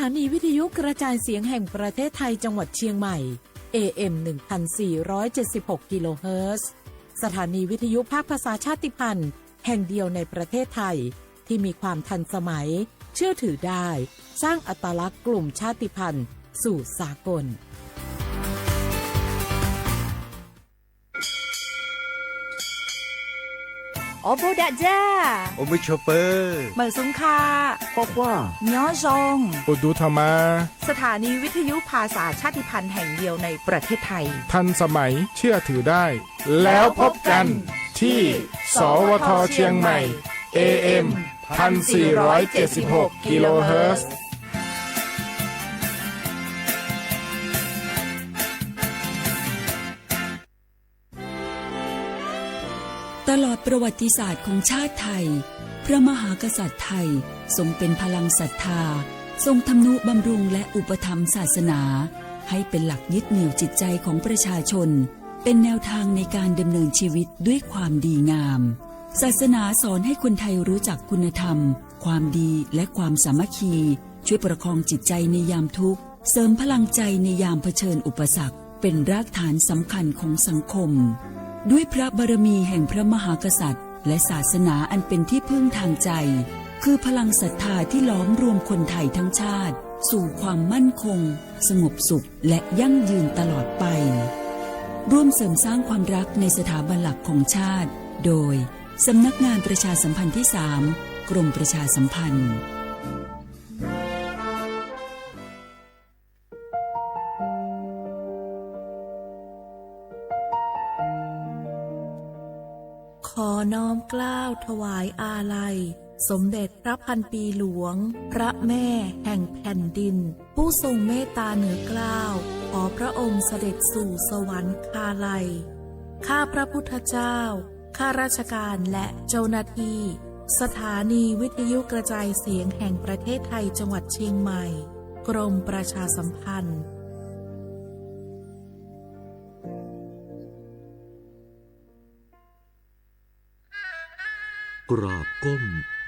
สถานีวิทยุกระจายเสียงแห่งประเทศไทยจังหวัดเชียงใหม่ เอ เอ็ม หนึ่งพันสี่ร้อยเจ็ดสิบหก กิโลเฮิรตซ์ สถานีวิทยุภาคภาษาชาติพันธุ์แห่งเดียวในประเทศไทย ที่มีความทันสมัย เชื่อถือได้ สร้างอัตลักษณ์กลุ่มชาติพันธุ์สู่สากล အိၣ်ဘူးဒးကၠၢ် အိၣ်မုာ်ဆိးပၢၤ မုာ်ဆူၣ်ခါ ကွၢ်ကွၢ် ညီယီၣ် အိၣ်ဒူထီၣ်မး สถานีวิทยุภาษาชาติพันธุ์แห่งเดียวในประเทศไทย ทันสมัย เชื่อถือได้ แล้วพบกันที่ สวท เชียงใหม่ เอ เอ็ม พันสี่ร้อยเจ็ดสิบหก กิโลเฮิรตซ์ ตลอดประวัติศาสตร์ของชาติไทย พระมหากษัตริย์ไทยทรงเป็นพลังศรัทธา ทรงทำนุบำรุงและอุปถัมภ์ศาสนา ให้เป็นหลักยึดเหนี่ยวจิตใจของประชาชน เป็นแนวทางในการดำเนินชีวิตด้วยความดีงาม ศาสนาสอนให้คนไทยรู้จักคุณธรรม ความดี และความสามัคคี ช่วยประคองจิตใจในยามทุกข์ เสริมพลังใจในยามเผชิญอุปสรรค เป็นรากฐานสำคัญของสังคม ด้วยพระบารมีแห่งพระมหากษัตริย์ และศาสนาอันเป็นที่พึ่งทางใจ คือพลังศรัทธาที่หลอมรวมคนไทยทั้งชาติ สู่ความมั่นคง สงบสุข และยั่งยืนตลอดไป ร่วมเสริมสร้างความรักในสถาบันหลักของชาติ โดย สำนักงานประชาสัมพันธ์ที่สาม กรมประชาสัมพันธ์ ขอน้อมเกล้าถวายอาลัย สมเด็จพระพันปีหลวง พระแม่แห่งแผ่นดิน ผู้ทรงเมตตาเหนือเกล้า ขอพระองค์เสด็จสู่สวรรคาลัย ข้าพระพุทธเจ้า ข้าราชการและเจ้าหน้าที่ สถานีวิทยุกระจายเสียงแห่งประเทศไทยจังหวัดเชียงใหม่ กรมประชาสัมพันธ์ กราบก้ม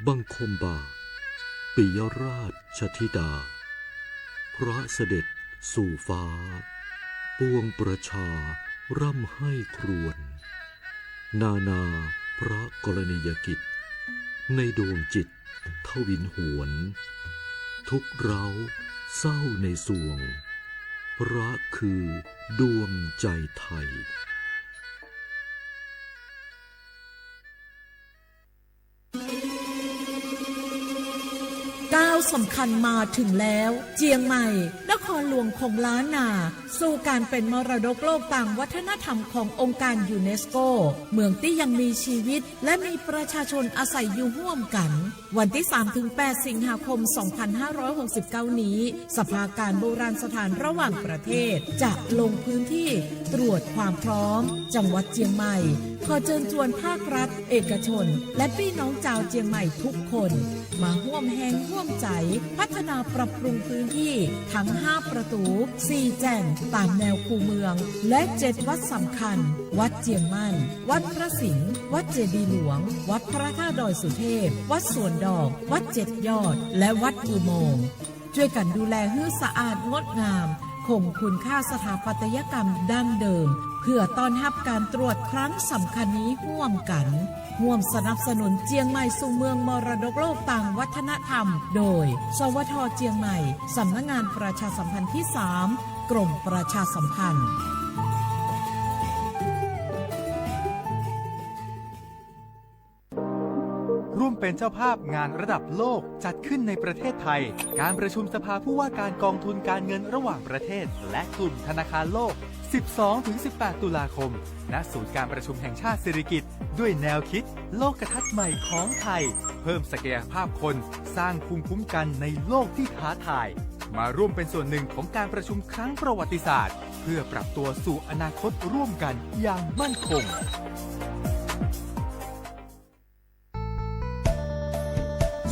บังคมบาท ปิยราชธิดา พระเสด็จสู่ฟ้า ปวงประชาร่ำไห้ครวญ นานาพระกรณียกิจ ในดวงจิตทวินหวน ทุกข์ร้าวเศร้าในสวง พระคือดวงใจไทย ก้าวสำคัญมาถึงแล้ว เจียงใหม่ นครหลวงของล้านนา สู่การเป็นมรดกโลกทางวัฒนธรรมขององค์การยูเนสโก เมืองที่ยังมีชีวิต และมีประชาชนอาศัยอยู่ร่วมกัน วันที่สามถึงแปด สิงหาคม สองพันห้าร้อยหกสิบเก้า นี้ สภาการโบราณสถานระหว่างประเทศ จะลงพื้นที่ตรวจความพร้อม จังหวัดเจียงใหม่ ขอเชิญชวนภาครัฐ เอกชน และพี่น้องชาวเจียงใหม่ทุกคน มาร่วมแฮงร่วมใจ๋ พัฒนาปรับปรุงพื้นที่ทั้งห้าประตู สี่แจ่งตามแนวคูเมือง และเจ็ดวัดสำคัญ วัดเจียงมั่น วัดพระสิงห์ วัดเจดีย์หลวง วัดพระธาตุดอยสุเทพ วัดสวนดอก วัดเจ็ดยอด และวัดอุโมงค์ ช่วยกันดูแลหื้อสะอาดงดงาม คงคุณค่าสถาปัตยกรรมดั้งเดิม เพื่อต้อนรับการตรวจครั้งสำคัญนี้ร่วมกัน ร่วมสนับสนุนเจียงใหม่สู่เมืองมรดกโลกทางวัฒนธรรม โดย สวท เจียงใหม่ สำนักงานประชาสัมพันธ์ที่สาม กรมประชาสัมพันธ์ ร่วมเป็นเจ้าภาพงานระดับโลกจัดขึ้นในประเทศไทย การประชุมสภาผู้ว่าการกองทุนการเงินระหว่างประเทศ และกลุ่มธนาคารโลก สิบสองถึงสิบแปด ตุลาคม ณ ศูนย์การประชุมแห่งชาติสิริกิติ์ ด้วยแนวคิดโลกทัศน์ใหม่ของไทย เพิ่มศักยภาพคน สร้างภูมิคุ้มกันในโลกที่ท้าทาย มาร่วมเป็นส่วนหนึ่งของการประชุมครั้งประวัติศาสตร์ เพื่อปรับตัวสู่อนาคตร่วมกันอย่างมั่นคง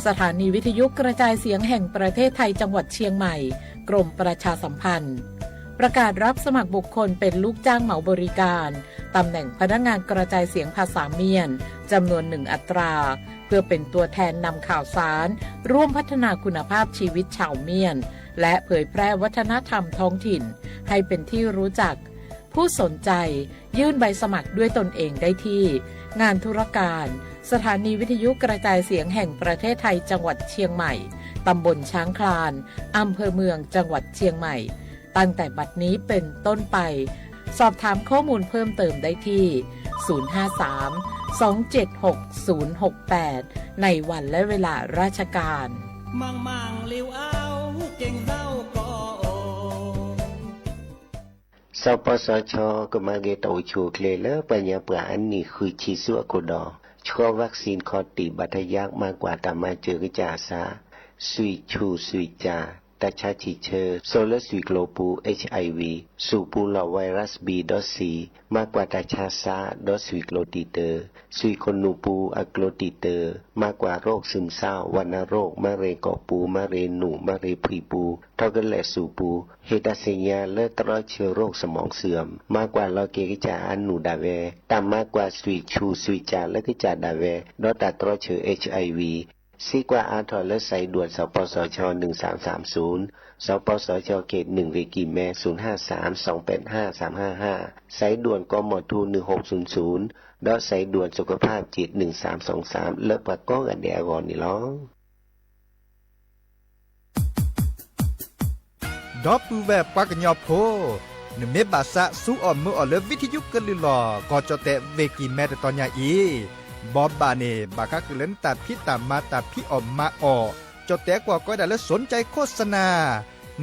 สถานีวิทยุกระจายเสียงแห่งประเทศไทยจังหวัดเชียงใหม่ กรมประชาสัมพันธ์ ประกาศรับสมัครบุคคลเป็นลูกจ้างเหมาบริการ ตำแหน่งพนักงานกระจายเสียงภาษาเมียน จำนวนหนึ่งอัตรา เพื่อเป็นตัวแทนนำข่าวสาร ร่วมพัฒนาคุณภาพชีวิตชาวเมียน และเผยแพร่วัฒนธรรมท้องถิ่นให้เป็นที่รู้จัก ผู้สนใจยื่นใบสมัครด้วยตนเองได้ที่ งานธุรการ สถานีวิทยุกระจายเสียงแห่งประเทศไทยจังหวัดเชียงใหม่ ตำบลช้างคลาน อำเภอเมืองจังหวัดเชียงใหม่ ตั้งแต่บัดนี้เป็นต้นไป สอบถามข้อมูลเพิ่มเติมได้ที่ ศูนย์ห้าสาม สองเจ็ดหก ศูนย์หกแปด ในวันและเวลาราชการ สปสช ကမၤဂ့ၤတၢ်အိၣ်ဆူၣ်အိၣ်ချ့လၢပှၤကညီပှၤအနံၣ်ဃုဆံဆူအခိၣ်ဒီး ဆှီvaccineခီၣ်တံၢ် ဘၣ်ထယါ မၤကွၢ်တၢ်မၤစၢၤကစၢ်အသး ဆွံၣ်ဆူၣ်ဆွံၣ်ကၠၣ် တၢ်ဆါဆံၣ်ဆၢ စိာ်လၢဆွံၣ်ကျိၤပူၤ HIV ဆူၣ်ပူၤလီၢ် virus B ဒီး C မၤကွၢ်တၢ်ဆါစး ဒီးဆွံၣ်ကျိၤတံာ်တာ် ဆွံၣ်ခိၣ်နူာ်ပူၤအကျိၤတံာ်တာ် မၤကွၢ်ရိး ซึมเศร้า ဝဏ္ณโรค မၤရ့ၣ်ကီၢ်ပူၤ မၤရ့ၣ်နူာ် မၤရ့ၣ်ဖှံပူၤ ထီၣ်ကလဲာ်ဆူၣ်ပူၤ ဟ့ၣ်တၢ်သ့ၣ်ညါလၢတြီဆၢရိး สมองเสื่อม မၤကွၢ်လီၤက့ၤကစၢ်အနူၢ်ဒၣ်ဝဲ တၢ်မၤကွၢ်ဆွံၣ်ဆူၣ်ဆွံၣ်ကၠၣ်လၢကစၢ်ဒၣ်ဝဲ ဒီးတၢ်တြီဆၢ HIV စံးကွၢ်အါထီၣ်လၢ สายด่วน สปสช หนึ่งสามสามศูนย์ สปสช เขตหนึ่ง เวกีแม ศูนย์ห้าสาม สองแปดห้า สามห้าห้า สายด่วน กมท หนึ่งหกศูนย์ศูนย์ ဒီး สายด่วนสุขภาพจิต หนึ่งสามสองสาม လၢပှၤကိးဂၤဒဲးအဂီၢ်န့ၣ်လီၤ. ဒီပုၢ်ဝဲၢ်ပှၤကညီဖိ, နမ့ၢ်ဘၣ်သးစူအီၣ်မုာ်အီၣ်လၢ ဝံထယုကလုၢ်လီၢ် ကီၢ်ကၠီၣ်တဲၣ် ဝ့ၢ်ကံၢ်မဲ တတီၤညါအံၤ, ဘီဘၣ်န့ၣ် ဘၣ်ဃးဃုာ်လၢနတၢ်ဖံးတၢ်မၤ တၢ်ဖံးအီၣ်မၤအီၣ်, ကၠီၣ်တဲၣ်ကွီၢ်ကိးဝဲဒၣ်လၢ สนใจโฆษณา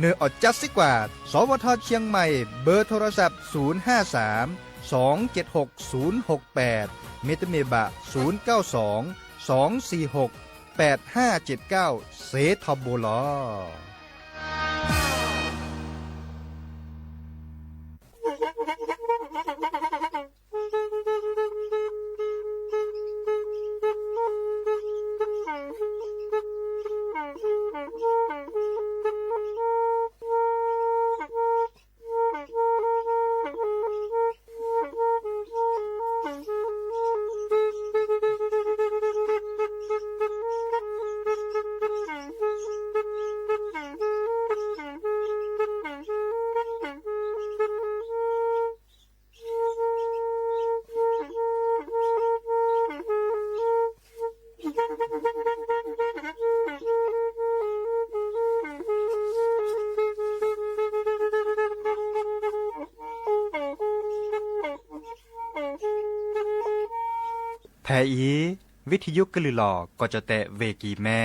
နၢ်အီၣ်ကၠါစ့ၢ်ကီး, สวท เชียงใหม่ เบอร์โทรศัพท์ ศูนย์ห้าสาม สองเจ็ดหก ศูนย์หกแปด မ့တမ့ၢ်ဘၣ် ศูนย์เก้าสอง สองสี่หก แปดห้าเจ็ดเก้า စ့ထီဘိလီၤ. ဖဲအံၤ ဝံထယုကလုၢ်လီၢ် ကီၢ်ကၠီၣ်တဲၣ် ဝ့ၢ်ကံၢ်မဲ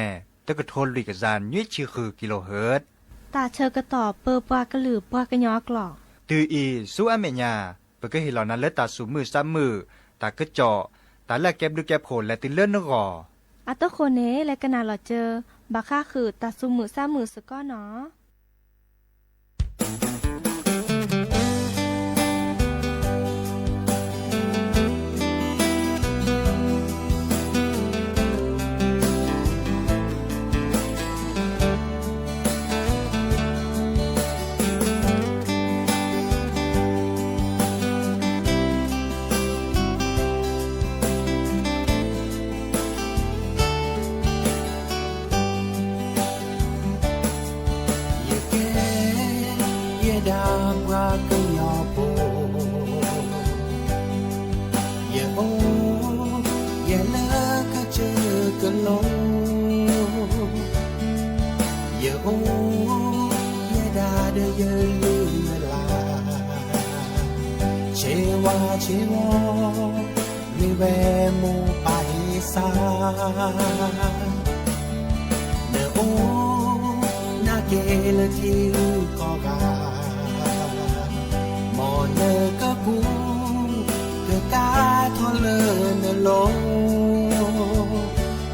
တကထိလွံၢ်ကယၤ နွံဆံဃု kilohertz တၢ်ဆၢကတီၢ်ပၢပှၤကလုာ်ပှၤကညီအကျိာ်, တုၤအံၤဆူအမဲာ်ညါ ပကဟ့ၣ်လီၤနၤလၢတၢ်သူၣ်မုာ်သးမုာ်, တၢ်ကစီၣ်, တၢ်လၢအကဲဘျုးကဲဖှိၣ်လဲၤတုၤလၢနဂီၢ်, အတဃိန့ၣ် လဲၤကနၣ်လီၤစၢၤ ဘၣ်ဃးဃုာ်တၢ်သူၣ်မုာ်သးမုာ်စ့ၢ်ကီးနီၤ. ယကဲ ယဲဒၣ်ပှၤကညီဖိ, ယအိၣ် ယဲလၢကစၢၢ်ကလိၤ, ယအိၣ် ယဲဒၣ်ဒီးယလုၢ်ယလၢ်, ဆ့ဝါဆ့ဝီၤ မ့ၢ်ဝဲမိၢ်ပၢ်ဟ့ၣ်စၢ်, နအိၣ် နကဲလၢထံဂုၤကီၢ်ဂၤ, မ်နကကူ ကကါထီၣ်လၢနလိၤ,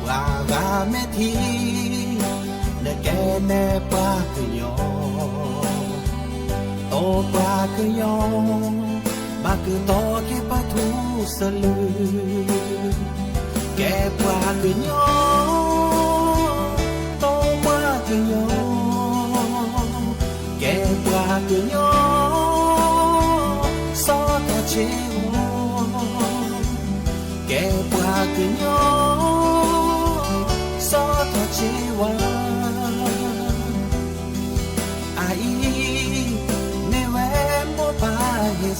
ပှၤဂၤမဲာ်ထံ နကဲနဲပှၤကညီ, တိပှၤကညီ ဘၣ်ကတီၤက့ၤပထူစလု, ကဲပှၤကညီ တိပှၤကညီ, ကဲပှၤကညီ စီၤထီၣ်ဆ့ဝါ, ကဲပှၤကညီ စီၤထီၣ်ဆ့ဝါ.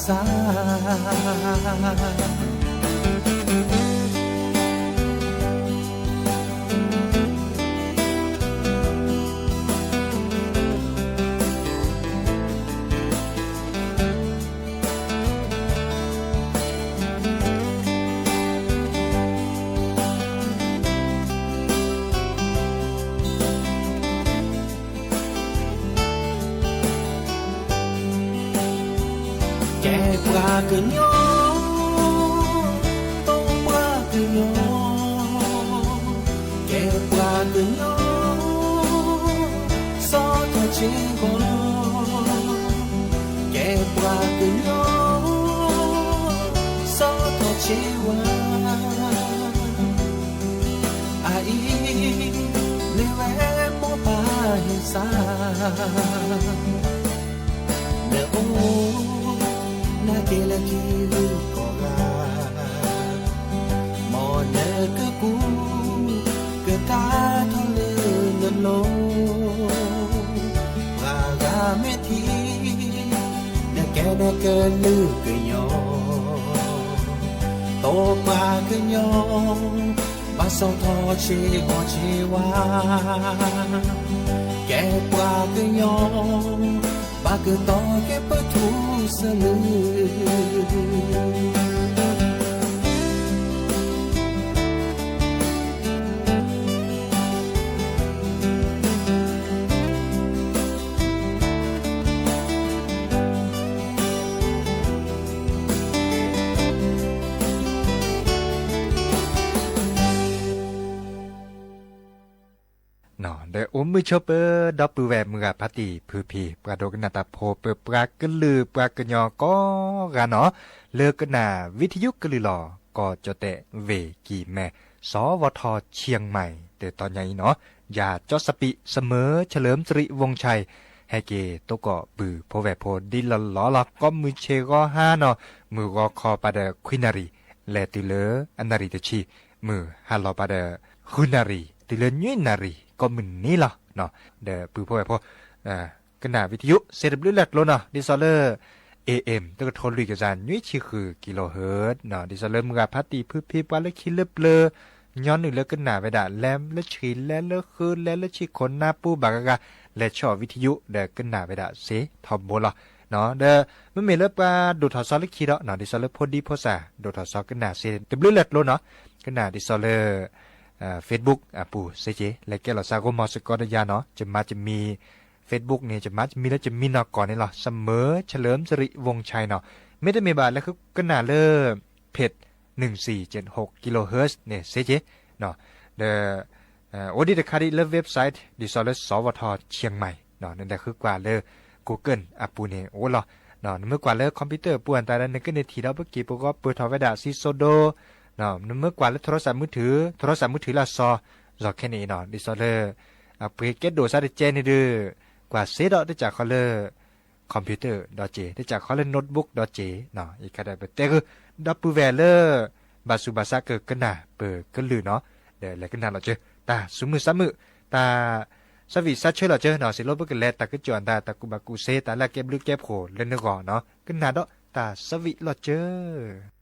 တၢ် ကဲပှၤကညီ, တိပှၤကညီ, ကဲပှၤကညီ, စီၤထီၣ်ဆ့ဂီၤ, ကဲပှၤကညီ, စီၤထီၣ်ဆ့ဝါ အအံၤ မ့ၢ်ဝဲမိၢ်ပၢ်ဟ့ၣ်စၢ် နအိၣ် နက့ၤလၢခံဂုၤကီၢ်ဂၤ, မ်နကကူး ကသါထီၣ်လၢနလိၤ, ပှၤဂၤမ့ၢ်ထံၣ် နကဲနကလုာ်ကညီ, တိပှၤကညီ ဘၣ်စီၤထီၣ်ဆ့ဂီၤဆ့ဝါ, ကဲပှၤကညီ ဘၣ်ကတီၤကဲပထူစလု ဒီးအိၣ်မုာ်ဆိပၢၤ ဒီပုၢ်ဝဲၢ်မုၢ်ဂၤဖးတံၢ်ဖုဖံ ပှၤဒိကနၣ်တၢ်ဖိ ပပှၤကလုာ်ပှၤကညီကိးဂၤနီၤ, လၢကနၣ်ဝံထယုကလုာ်လီၤ ကီၢ်ကၠီၣ်တဲၣ်ဝ့ၢ်ကံၢ်မဲ စီၤဝီၤထီၣ်ဆံၣ်မဲ တတီၤညါအံၤနီၤ, ယၤကၠီစပံး စမၢဆလၢၣ်စရံးဝိၣ်ဆဲး ဟဲက့ၤတိၢ်ကီၢ်ပုၢ်ဖိဝဲၢ်ဖိဒ်လီၢ်လီၢ်လီၤ. ကိးမုၢ်ဆ့ၣ်ဂီၤဟါနီၤ, မုၢ်ဂီၤခီပၤဒီးခွံနၣ်ရံၣ် လဲၤတုၤလၢအနၣ်ရံၣ်တဆံ, မုၢ်ဟါလီၤပၤဒီးဃုနၣ်ရံၣ် တုၤလၢနွံနၣ်ရံၣ် ကိးမုၢ်နံၤလီၤ. ဒီးပုၢ်ဖိဝဲၢ်ဖိ ကနၣ်ဝံထယု စ့တဘျုးလၢ်ကျိၤနီၤ, ဒ်သိးလၢ A M တကထိလွံၢ်ကယၤနွံဆံဃု kilohertz နီၤ, ဒ်သိးလၢမုၢ်ဂၤဖးတံၢ်ဖုဖံ ပှၤလၢခံလၢပျၢၤ ညီနုၢ်လၢကနၣ်ဝဲဒၣ် လဲၤလၢဆံး လဲၤလၢဃု လဲၤလၢဆံးခိၣ်နၢ်ပူၤ ဘၣ်ဂၤဂၤ လဲၤဆီၣ်ဝံထယု ဒီးကနၣ်ဝဲဒၣ်စ့ထီဘိလီၤ. ဒီးမ့မ့ၢ်လၢပှၤဒိၣ်ထီၣ်စီလၢခံဒီး ဒ်သိးလၢဖိဒံဖိသၣ် ဒိၣ်ထီၣ်စီကနၣ်စ့တဘျုးလၢ်ကျိၤနီၤ, ကနၣ်ဒ်သိးလၢ Facebook အပူၤစ့က့ၤ လဲၤကဲလီၤစးဂိမီၤစ့ၢ်ကီးဒီးယၤနီၤ, ယမါယမံ Facebook န့ၣ် ယမါယမံလၢယမံနီၢ်ကီၢ်န့ၣ်လီၤ, စမၢဆလၢၣ်စရံးဝိၣ်ဆဲး နီၤ, မ့တမ့ၢ်ဘၣ် လဲၤဃုကနၣ်လၢ page နွံစံၣ်ကၠ့ၣ်ဟူး kilohertz န့ၣ်စ့က့ၤ, ဒီး အိၣ်ဒံးတခါဒံးလၢ website ဒ်သိးလၢ စီၤဝီၤထီၣ် ဆံၣ်မဲ နလဲၤဃုကွၢ်လၢ Google အပူၤန့ၣ်အိၣ်လီၤ. နမ့ၢ်ကွၢ်လၢ computer အပူၤအတၢ်ဒီး နကန့ၢ်ထံၣ်ဒီး ပက့ၤပဂီၢ်ပၢၢ်ထီၣ်ဝဲဒၣ်စံၣ်စိဒိ, နမ့ၢ်ကွၢ်လၢ ထရီစၣ်မုထု, ထရီစၣ်မုထုလၢအစီၤ စီၤခဲန့ၣ်နီၤ, ဒ်သိးလၢ အပှ့ၤကဲဒိၣ်စးတကဲန့ၣ်ဒီး ကွၢ်စ့ဒီးတစးခီလၢ computer ဒီးက့ၤ, တစးခီလၢ notebook ဒီးက့ၤ, အံၤခါဒီးပတဲဂုာ် ဒီပုၢ်ဝဲၢ်လၢ ဘၣ်ဆူးဘၣ်ဆါကကနၣ်ပကလုာ်နီၤ, ဒီးလဲၤကနၣ်လီၤကၢ, တၢ်ဆူမုၢ်ဆါမုာ်, တၢ် ဆၢဝံၣ်ဆၢဆၢလီၤကၢနီၤ, စံးလီၤပကလဲၤတၢ်ကစီၣ်အတၢ် တၢ်ကူၣ်ဘၣ်ကူၣ်စ့ တၢ်လၢအကဲဘျုးကဲဖှိၣ်လၢနဂီၢ်နီၤ, ကနၣ်ဒီးတၢ်ဆၢဝံၣ်လီၤကၢ.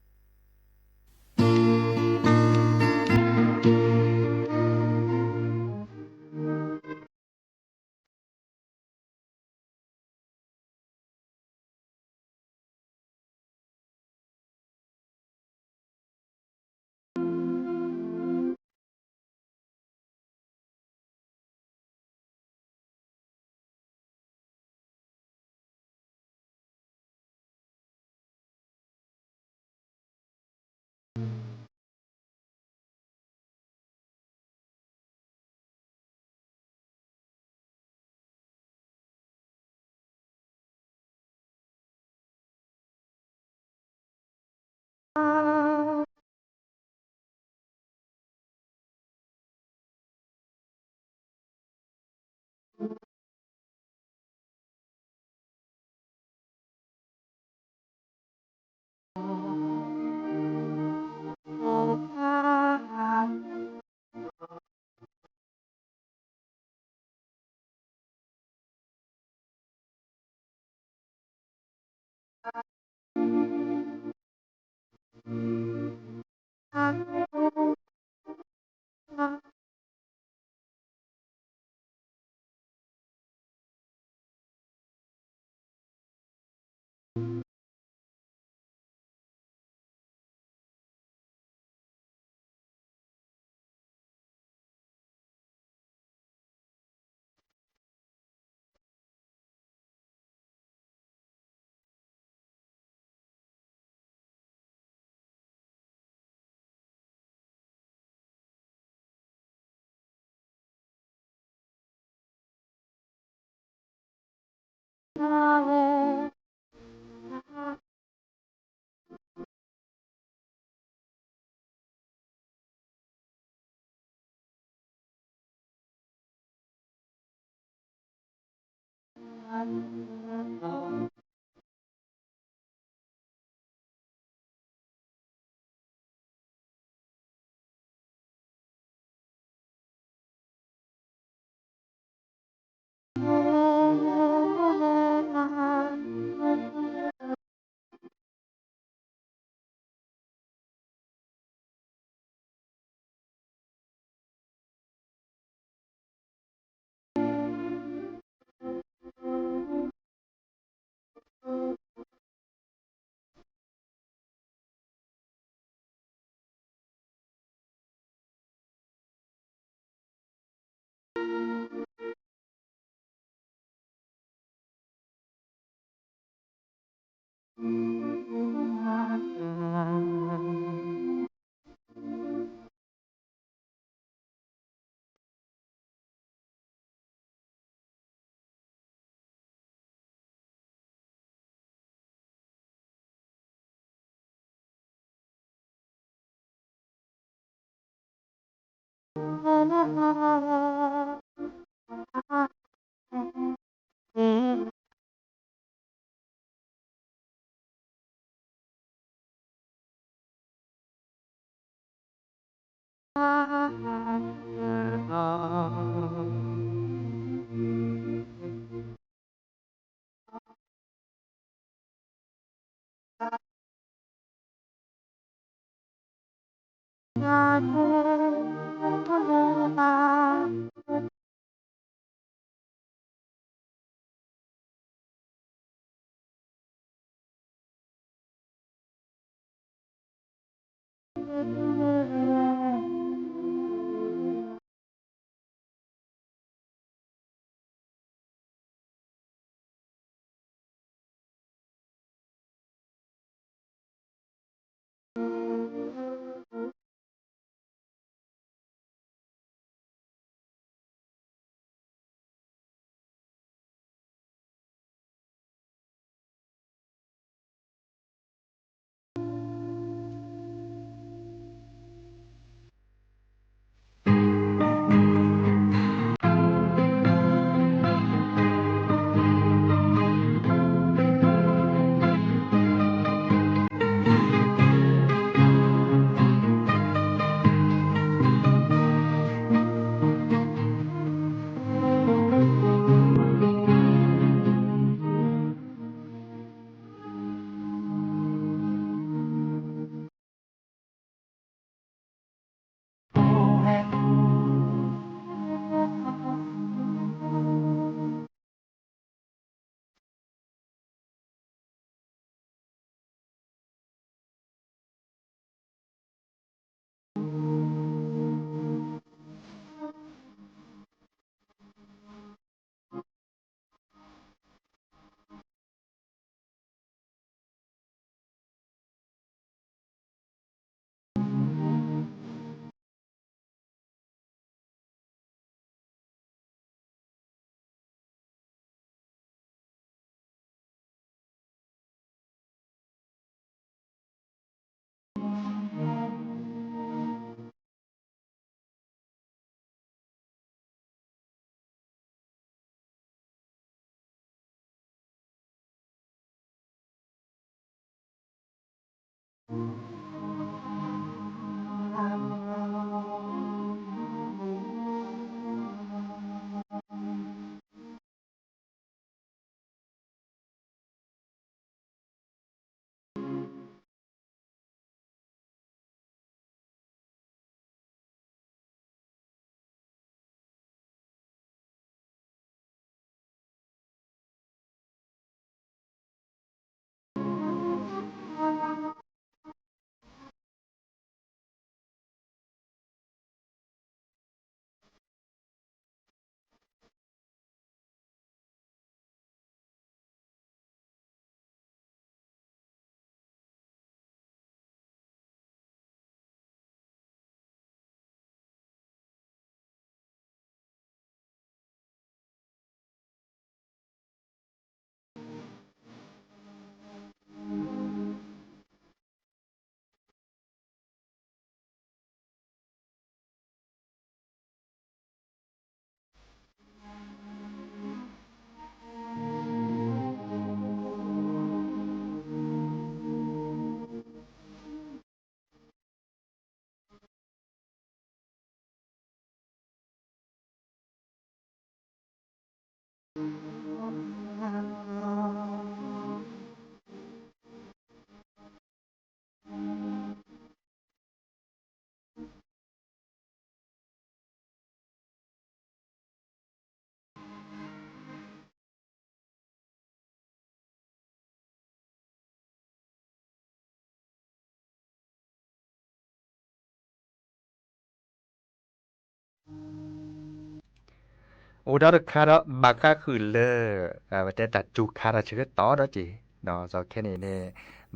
အိၣ်ဒီးတခါဒီး ဘၣ်ဃးဃုာ်လၢ ပတဲတၢ်စူၤခါဒီးဆၢကတီၢ်ဒီးက့ၤ, ဒီးခဲန့ၣ်န့ၣ်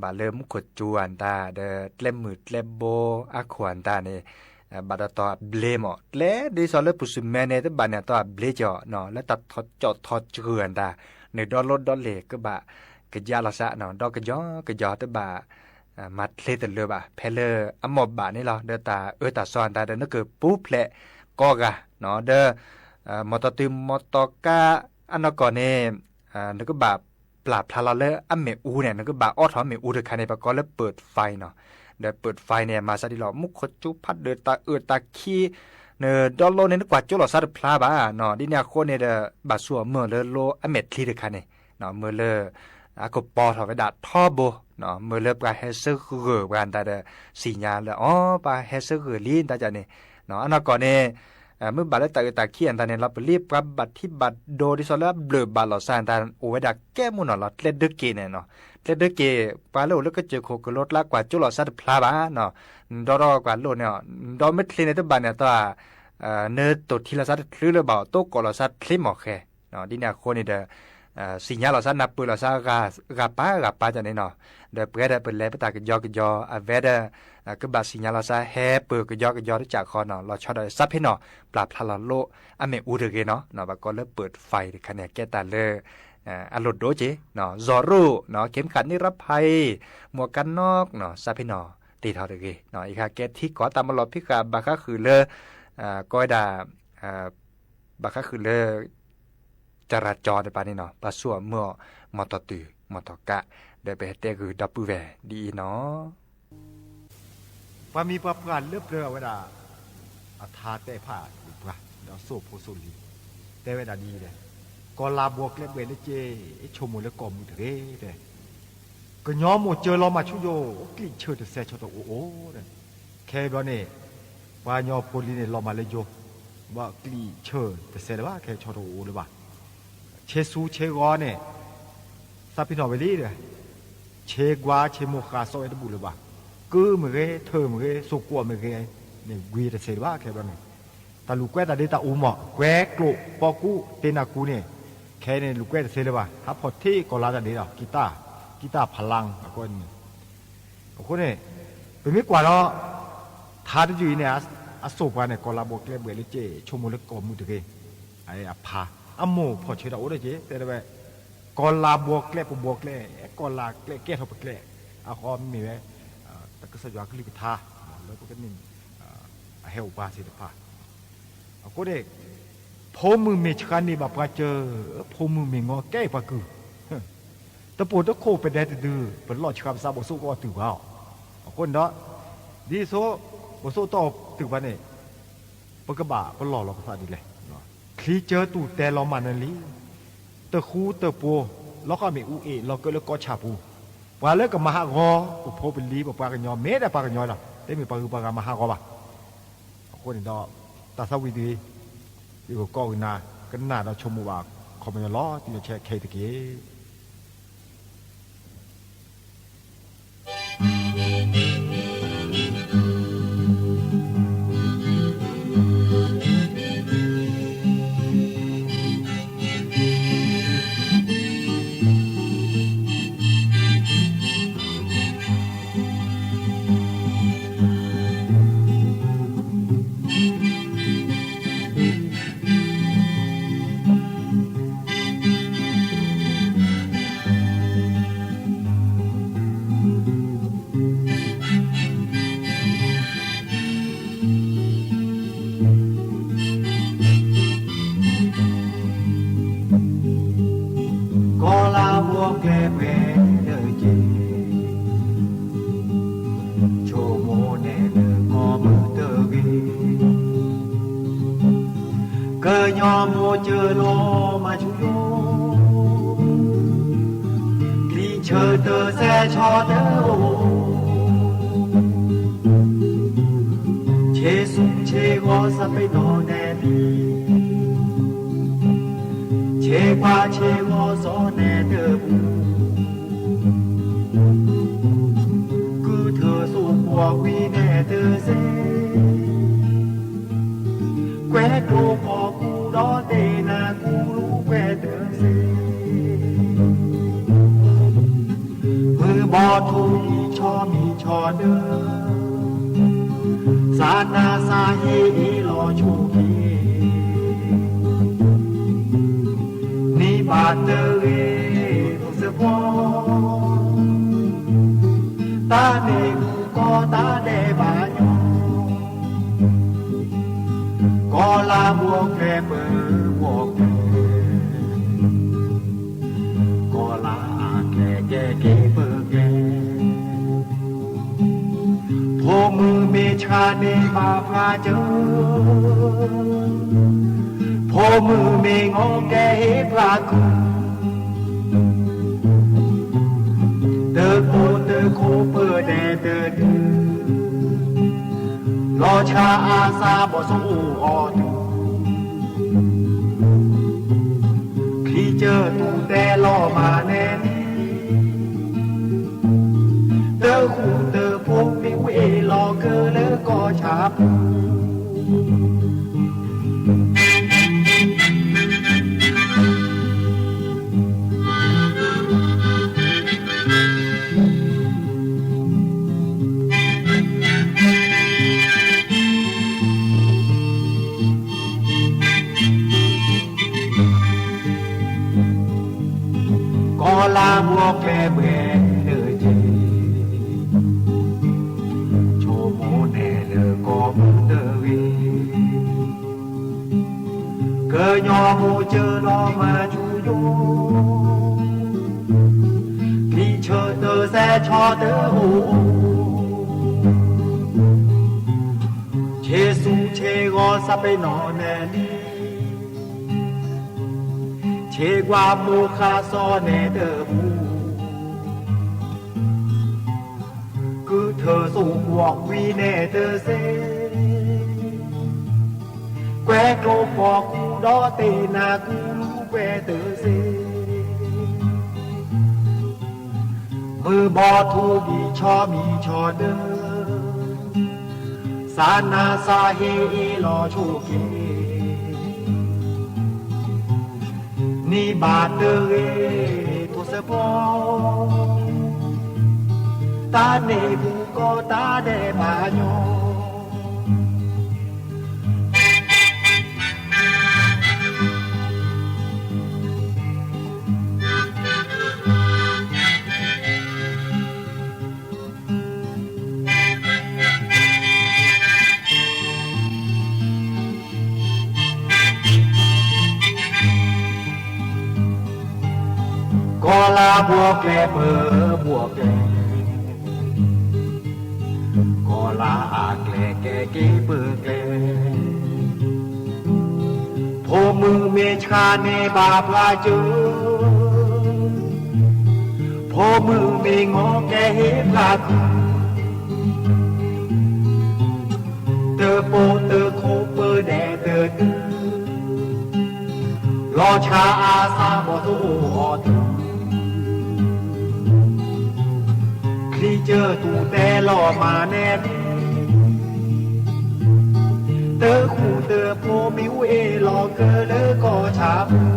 ဘၣ်လၢမူခိၣ်စူၤအတၢ် ဒီးကျဲမုၢ်ကျဲဘိအခိၣ်အတၢ်န့ၣ် ဘၣ်ဒီးတီၢ်အဘျ့မး ကျဲဒ်သိးလၢပူၤစူၤမဲန့ၣ် တဘၣ်န့ၣ်တီၢ်အဘျ့ကီး လၢတၢ်ထီၣ်ကၠီၣ်ထီၣ်စှၤအတၢ် နဒီလိၣ်ဒီလ့ၣ်ကဘၣ်ကယါလီၤသး ဒီးကယီကယီတဘၣ် မၤချ့တလၢဘၣ် ဖဲလၢအမိၢ်ဘၣ်န့ၣ်လီၤ. ဒီးတၢ်အၢတၢ်စီအတၢ်ဒီး နကပူၤဖျဲးကိးဂၤ ဒီး မီၢ်တီၢ်တုၤမီၢ်တီၢ်ကါ အနီၢ်ကီၢ်န့ၣ် နကဘၣ်ပျၢ်ဖျါလီၤလၢအမ့ၣ်အူန့ၣ် နကဘၣ်အိးထီၣ်မ့ၣ်အူတခါန့ၣ် ပကိးလၢ ပိတ်ไฟ နီၤ. ဒီး ပိတ်ไฟ န့ၣ် မၤစးဒ်လီၤ မူခိၣ်စူၤဖးဒိၣ်တၢ်အၢတၢ်ခံ နဒီလိၣ်န့ၣ် နကွၢ်ကၠိလိာ်သးတဖျါဘၣ်နီၤ. ဒ်န့ၣ်အဃိန့ၣ်ဒီး ဘၣ်ဆူၣ်အမုၢ်လၢလိအမဲာ်ချံတခါန့ၣ် မ့ၢ်လၢ အကပီၤထီၣ်ဝဲဒၣ်ထီဘိ မ့ၢ်လၢပှၤဟဲဆၢဂၢၢ်ပှၤအတၢ်ဒီး စံၣ်ညါလၢအီၤ ပှၤဟဲဆၢဂၢၢ်လံတၢ်န့ၣ် အနီၢ်ကီၢ်န့ၣ် မ့ၢ်ဘၣ်လၢတၢ်အၢတၢ်ခံအတၢ်န့ၣ် လီၤပလံၤပှၤဘၣ်ထံဘၣ်ဒိဒ်သိးလၢအဘျၢၣ်ဘၣ်လီၤသးတၢ် အိၣ်ဝဲဒၣ်ကဲမူနီၤလီၤ. ကျဲဒၢက့ၤန့ၣ်နီၤ ကျဲဒၢက့ၤ ပှၤလၢအိၣ်လၢကစၢၢ်ခိၣ်ကလိကျါ ကွၢ်ကၠိလိာ်သးတဖျါဘၣ်နီၤ. နဒီဒီကွၢ်လိၣ်န့ၣ် နဒီမ့ၢ်ချ့န့ၣ် တဘၣ်န့ၣ်အသီ နတိၢ်ထံလိာ်သးတချုးလၢၤဘၣ် တိကိးလိာ်သးချ့မီၢ်ဃဲ ဒ်န့ၣ်အဃိန့ၣ်ဒီး စံၣ်ညါလိာ်သးနၢ်ပၢၢ်လိာ်သးဂၤပၤဂၤပၤတၢ်န့ၣ်နီၤ. ဒီးပှဲၤဒီးပလဲၤပတၢ်ကယီကယီ အဝဲဒီး ကဘၣ်စံၣ်ညါလိာ်သးဟဲပၢၢ်ကယီကယီတစဲးဃီနီၤ. လီၤဆီဒီးသးဖဲနီၤ ပျၢ်ဖျါလီၤလိအမ့ၣ်အူတဂ့ၤနီၤ. ဘၣ်ကိးလၢ ပိတ်ไฟ တခါန့ၣ် အကဲတၢ်လၢ အလိၣ်ဒိက့ၤ စီၤရိၣ် เข็มขัดนิรภัย หมวกกันน็อก သးဖဲနီၤ တ့ထီၣ်တဂ့ၤ ယကကဲထံကီၢ်တၢ်မၤလီၤဖံးဃာ် ဘၣ်ဃးဃုာ်လၢ ကိးဝဲဒၣ် ဘၣ်ဃးဃုာ်လၢ จราจร တပၤန့ၣ်နီၤ ဘၣ်ဆူၣ်အမုၢ်အီၤ မီၢ်တီၢ်တုၤ မီၢ်တီၢ်ကါ ဒီးပဟဲတဲဂုာ်ဒီပုၢ်ဝဲၢ်ဒ်အံၤနီၤ. ပှၤမံၤပှၤပှၢ်လၢပျၢၤအဝဲဒၣ် အထါတဲဖးပှၤ ဒီးစိၣ်ဖိစိၣ်လံၤ တဲဝဲဒၣ်ဒ်အံၤ, ကီၢ်လၤဘှီးကျဲဘှဲးလၢက့ ဆိမိၣ်လၢကီၢ်မုၢ်တဂ့ၤ, ကညီမိၢ်စၢၤလီၤမၢ်ဆူယိၣ် ကျံၣ်ဆၢတစဲးဆီၣ်တအိၣ်အိၣ်, ခဲအံၤဘျီန့ၣ် ပှၤကညီဖိလံၤန့ၣ် လီၤမၢ်လၢယိၣ် ဘၣ်ကျံၣ်ဆၢတစဲးလၢၤဘၣ် ခဲဆီၣ်တအိၣ်အိၣ်လၢၤဘၣ်. ဆ့ဆူဆ့ဂီၤန့ၣ် သးပ့ၤနီၣ်ဝဲလံဒီး ဆ့ကွၢ်ဆ့မိၢ်ဃၢ်စီဝဲတဘူၣ်လၢၤဘၣ်. ကုမ့ၢ်ဂ့ၤ ထၢမ့ၢ်ဂ့ၤ စိၢ်ကွီၢ်မ့ၢ်ဂ့ၤန့ၣ် ကွံာ်တစဲးလၢၤဘၣ် ခဲဘျီန့ၣ် တၢ်လူၤကွဲတၢ်ဒ့တၢ်အူမး ကွဲကျိၣ်ပီကူၣ်တ့နၢ်ကူန့ၣ် ခဲအံၤန့ၣ် လူၤကွဲတစဲးလၢၤဘၣ် ဟးဖီၣ်ထံကီၢ်လါတၢ်ဒ့ဒီး ကံတၢ်ဖးလါအဃိန့ၣ် အဃိန့ၣ် ပမ့ၢ်ကွၢ်ဒီး ထါတယုၢ်အံၤန့ၣ် အစိၢ်ပှၤန့ၣ် ကီၢ်လၤဘှီးကျဲဘှဲးလၢက့ ဆိကမိၣ်လၢကီၢ်မုၢ်တဂ့ၤ, အဖး အမိၢ်ဖီၣ်ဆၢတၢ်အိၣ်ဒီးက့ တဲဝဲ ကီၢ်လၤဘှီးကျဲပဘှီးကျဲ ကီၢ်လၤကျဲကဲထီၣ်ပကျဲ အဃိမ့ၢ်ဝဲ တၢ်ကစၢ်ယွၤကလုၢ်ကထါ လၢပကန့ၣ် အဟဲအိၣ်ပှၤသ့ၣ်တဖၣ် အဃိန့ၣ် ဖိမုၣ်မ့ၢ်ဆှါန့ၢ်ဘၣ်ပှၤစၢၤ ဖိမုၣ်မ့ၢ်ငီၤကဲပှၤကုၢ် တပိာ်တခိၣ်ပဒဲတဒု ပလီၢ်ဆှါပသးဘိၣ်စိၣ်ကီၢ်တုၤပှၤအီၤ, အဃိန့ၣ်ဒီး ဒ်သိး ဘိၣ်စိၣ်တီၢ်တုၤပှၤန့ၣ် ပကဘၣ်ပလီၢ်လီၤပသးဒ်လဲၣ်, ချံစၢတူၢ်တဲလီၤမၢ်နၢၤလံ, တဃူတပှိၤ လီၤဃီမ့ၣ်အူအ့ၣ်လီၤကၢလၢကီၢ်ဆၣ်ပူၤ, ပှၤလၢကမၤဟးဂီၤ ပဖိပလံၤ ပပှၤကညီ မ့ၢ်ဒၣ်ပှၤကညီလီၤ တမ့ၢ်ပှၤဂုၤပှၤဂၤမၤဟးဂီၤဘၣ်. အဃိန့ၣ်ဒီး တၢ်သးဝံၣ်ဒ်အံၤ ယကကိးဂုာ်နၤ ကနၣ်ဒီးဆိကမိၣ်ဘၣ် ခီပညီလီၤတံၢ်လီၤဆဲးခဲအံၤတက့ၢ်. ကီၢ်လၤဘှီးကျဲဘှဲးလၢက့ ဆိကမိၣ်နဲၣ်လၢကီၢ်မုၢ်တဂ့ၤ, ကညီမိၢ်စၢၤလီၤမၢ်ဆူယိၣ်, ကျံၣ်ဆၢတစဲးဆီၣ်တအိၣ်, ဆ့ဆူဆ့ဂီၤသးပ့ၤနီၣ်နဲၣ်လံ, ဆ့ကွၢ်ဆ့ဂီၤစီၤနဲၣ်တဘူၣ်, ကုၢ်ထၢၣ်စိၣ်ကွီၢ်ဝံၤနဲၣ်တစဲး, ကွဲးကျိၤဖီၣ်ကူၣ်ဒီးတ့နၤ ထူဒံးဆီမံၤဆီဒၢ, စးနါစးဟ့အ့ၣ်လီၤဆိၣ်က့ၤ, န့ၢ်ဘၣ်တဂ့ၤ ထိၣ်စၢဖီ, တၢ်န့ၣ်မူကီတၢ်ဒဲးဘးညီ, ကီၤလၤဘှီကျဲပၢဘှီကျဲ, ကီၤလၤအကျဲကဲက့ၤပၢကျဲ, ဖိမုၣ်မ့ၢ်ဆှါန့ၢ်ဘၣ်ပှၤစၢၤ, ဖိမုၣ်မ့ၢ်ငီကဲဟ့ၣ်ပှၤကုၢ်, တကိတခိၣ်ပၢဒဲးတဒု, လီၤဆှါအါစၢ်ဘီၣ်ဆိၣ်အိၣ်အီၤတုၤ, ချံစၢၢ်တူၢ်တဲလီၤမၤနဲၣ်လံ, တဃူတဖိးမ့ၣ်အူအ့ၣ်လီၤကၢလၢကီၢ်ဆၣ်ပူၤ ကီၤလၤဘှီကျဲဘှဲနုာ်က့ၤ, ဆိကမိၣ်နဲၣ်လၢကီၢ်မုၢ်တဂ့ၤ, ကညီမိၢ်စၢၤလီၤမၤဆူယိာ်, ချံဆၢတစဲးဆီတအိၣ်, ဆ့ဆူဆ့ဂီၤစးပ့ၤနီၣ်နဲၣ်လံ, ဆ့ကွၢ်မိၢ်ဃါစီၤနဲၣ်တပူၤ, ကုထၢစိကွီၢ်ကွံာ်နဲၣ်တစ့, ကွဲကျိဖီကူဒီးတ့ၢ်နၤကူလူၤကွဲတစ့, မုၢ်ဘီထူဒံးဆီမံၤဆီဒၢ, စးနါစးဟ့အ့ၣ်လီၤဆိၣ်က့ၤ, န့ၢ်ဘၣ်တဂ့ၤ ထိၣ်စၢဖီ, တၢ်န့ၣ်မူကီတၢ်ဒဲးဘးညီ ကီၤလၤဘှီကျဲပၢဘှီကျဲ, ကီၤလၤအကျဲကဲက့ၤပၢကျဲ, ဖိမုၣ်မ့ၢ်ဆှါန့ၢ်ဘၣ်ပှၤစၢၤ, ဖိမုၣ်မ့ၢ်ငီကဲဟ့ၣ်ပှၤကုၢ်, တပိတခိၣ်ပၢဒဲးတဒု, လီၤဆှါအါစၢ်ဘီၣ်ဆိၣ်အိၣ်အီၤတုၤ, ချံစၢၢ်တူၢ်တဲလီၤမၤနဲၣ်လံ, တဃူတဖိးမ့ၣ်အူအ့ၣ်လီၤကၢလၢကီၢ်ဆၣ်ပူၤ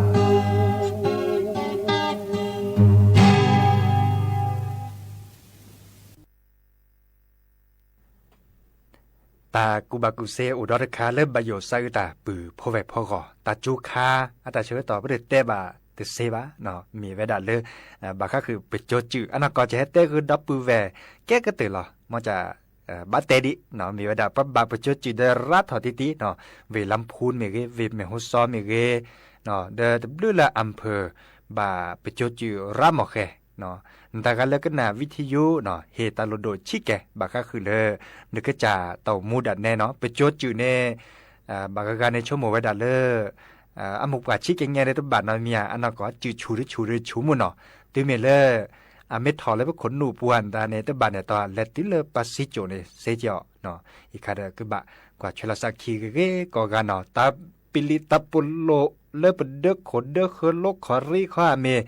တၢ်ကူၣ်ဘၣ်ကူၣ်သ့အိၣ်ဒီးတခါလၢဘၣ်ယိၣ်စးအုးတၢ်ပုၢ်ဖိဝဲၢ်ဖိဂီၢ် တၢ်ကၠိခါ အတၢ်ဆၢကတီၢ်ပတတဲဘၣ်တသ့ဘၣ်, မ့ၢ်ဝဲဒၣ်လၢ ဘၣ်ဃးဃုာ်ပစိၤစုး အနီၢ်ကီၢ်ကဟဲတဲဃုာ်ဒီပုၢ်ဝဲၢ် ကဲကတၢၢ်လီၤ. မ်တၢ် ဘၣ်တဲဒ် မ့ၢ်ဝဲဒၣ်ပဘၣ်ပစိၤစုးဒီးရါထီၣ်တံၢ်တံၢ်, ဝ့ၢ်လါဖူမ့ၢ်ဂ့ၤ ဝ့ၢ်မ့ၢ်ဟူစီမ့ၢ်ဂ့ၤ, ဒီးတဘျုးလၢအၣ်ဖၢၣ် ဘၣ်ပစိၤစုးရါမီၢ်ဃဲၤ, နတၢ်ဂၤလၢကနၣ်ဝံထံယိ ဟ့ၣ်တၢ်လိၣ်ဒိၣ်ဆံးကဲၤ ဘၣ်ဃးဃုာ်လၢ နကစၢ်တၢ်အိၣ်မူဒၣ်နဲနီၤ ပစိၤစုးန့ၣ် ဘၣ်ဂၤဂၤန့ၣ်ဆိကမိၣ်ဝဲဒၣ်လၢ အမိၢ်ပှၢ်ဆံးကဲၤညါဒီးတဘၣ်နီတမံၤဧါ, အနီၢ်ကီၢ်စုးဆူၣ်တဆူၣ်ဒီးဆူၣ်မူနီၤ, တုၤမ့ၢ်လၢ အမ့ၢ်ထီၣ်လၢပခိၣ်နူာ်ပူၤဧါ နတၢ်န့ၣ် တဘၣ်န့ၣ်တီလဲၤတုၤလၢပှၤစံကၠိၣ်န့ၣ် စ့ကီးအီၤ, အံၤခါဒီးကဘၣ်ကွၢ်ဆွဲလီၤစးခံဂ့ၤဂ့ၤကိးဂၤနီၤ, တၢ်ပလံးတၢ်ပလိာ်လၢပဒၢခိၣ်ဒၢဃၢၤလိခီၣ်ရံခီအမ့ၢ်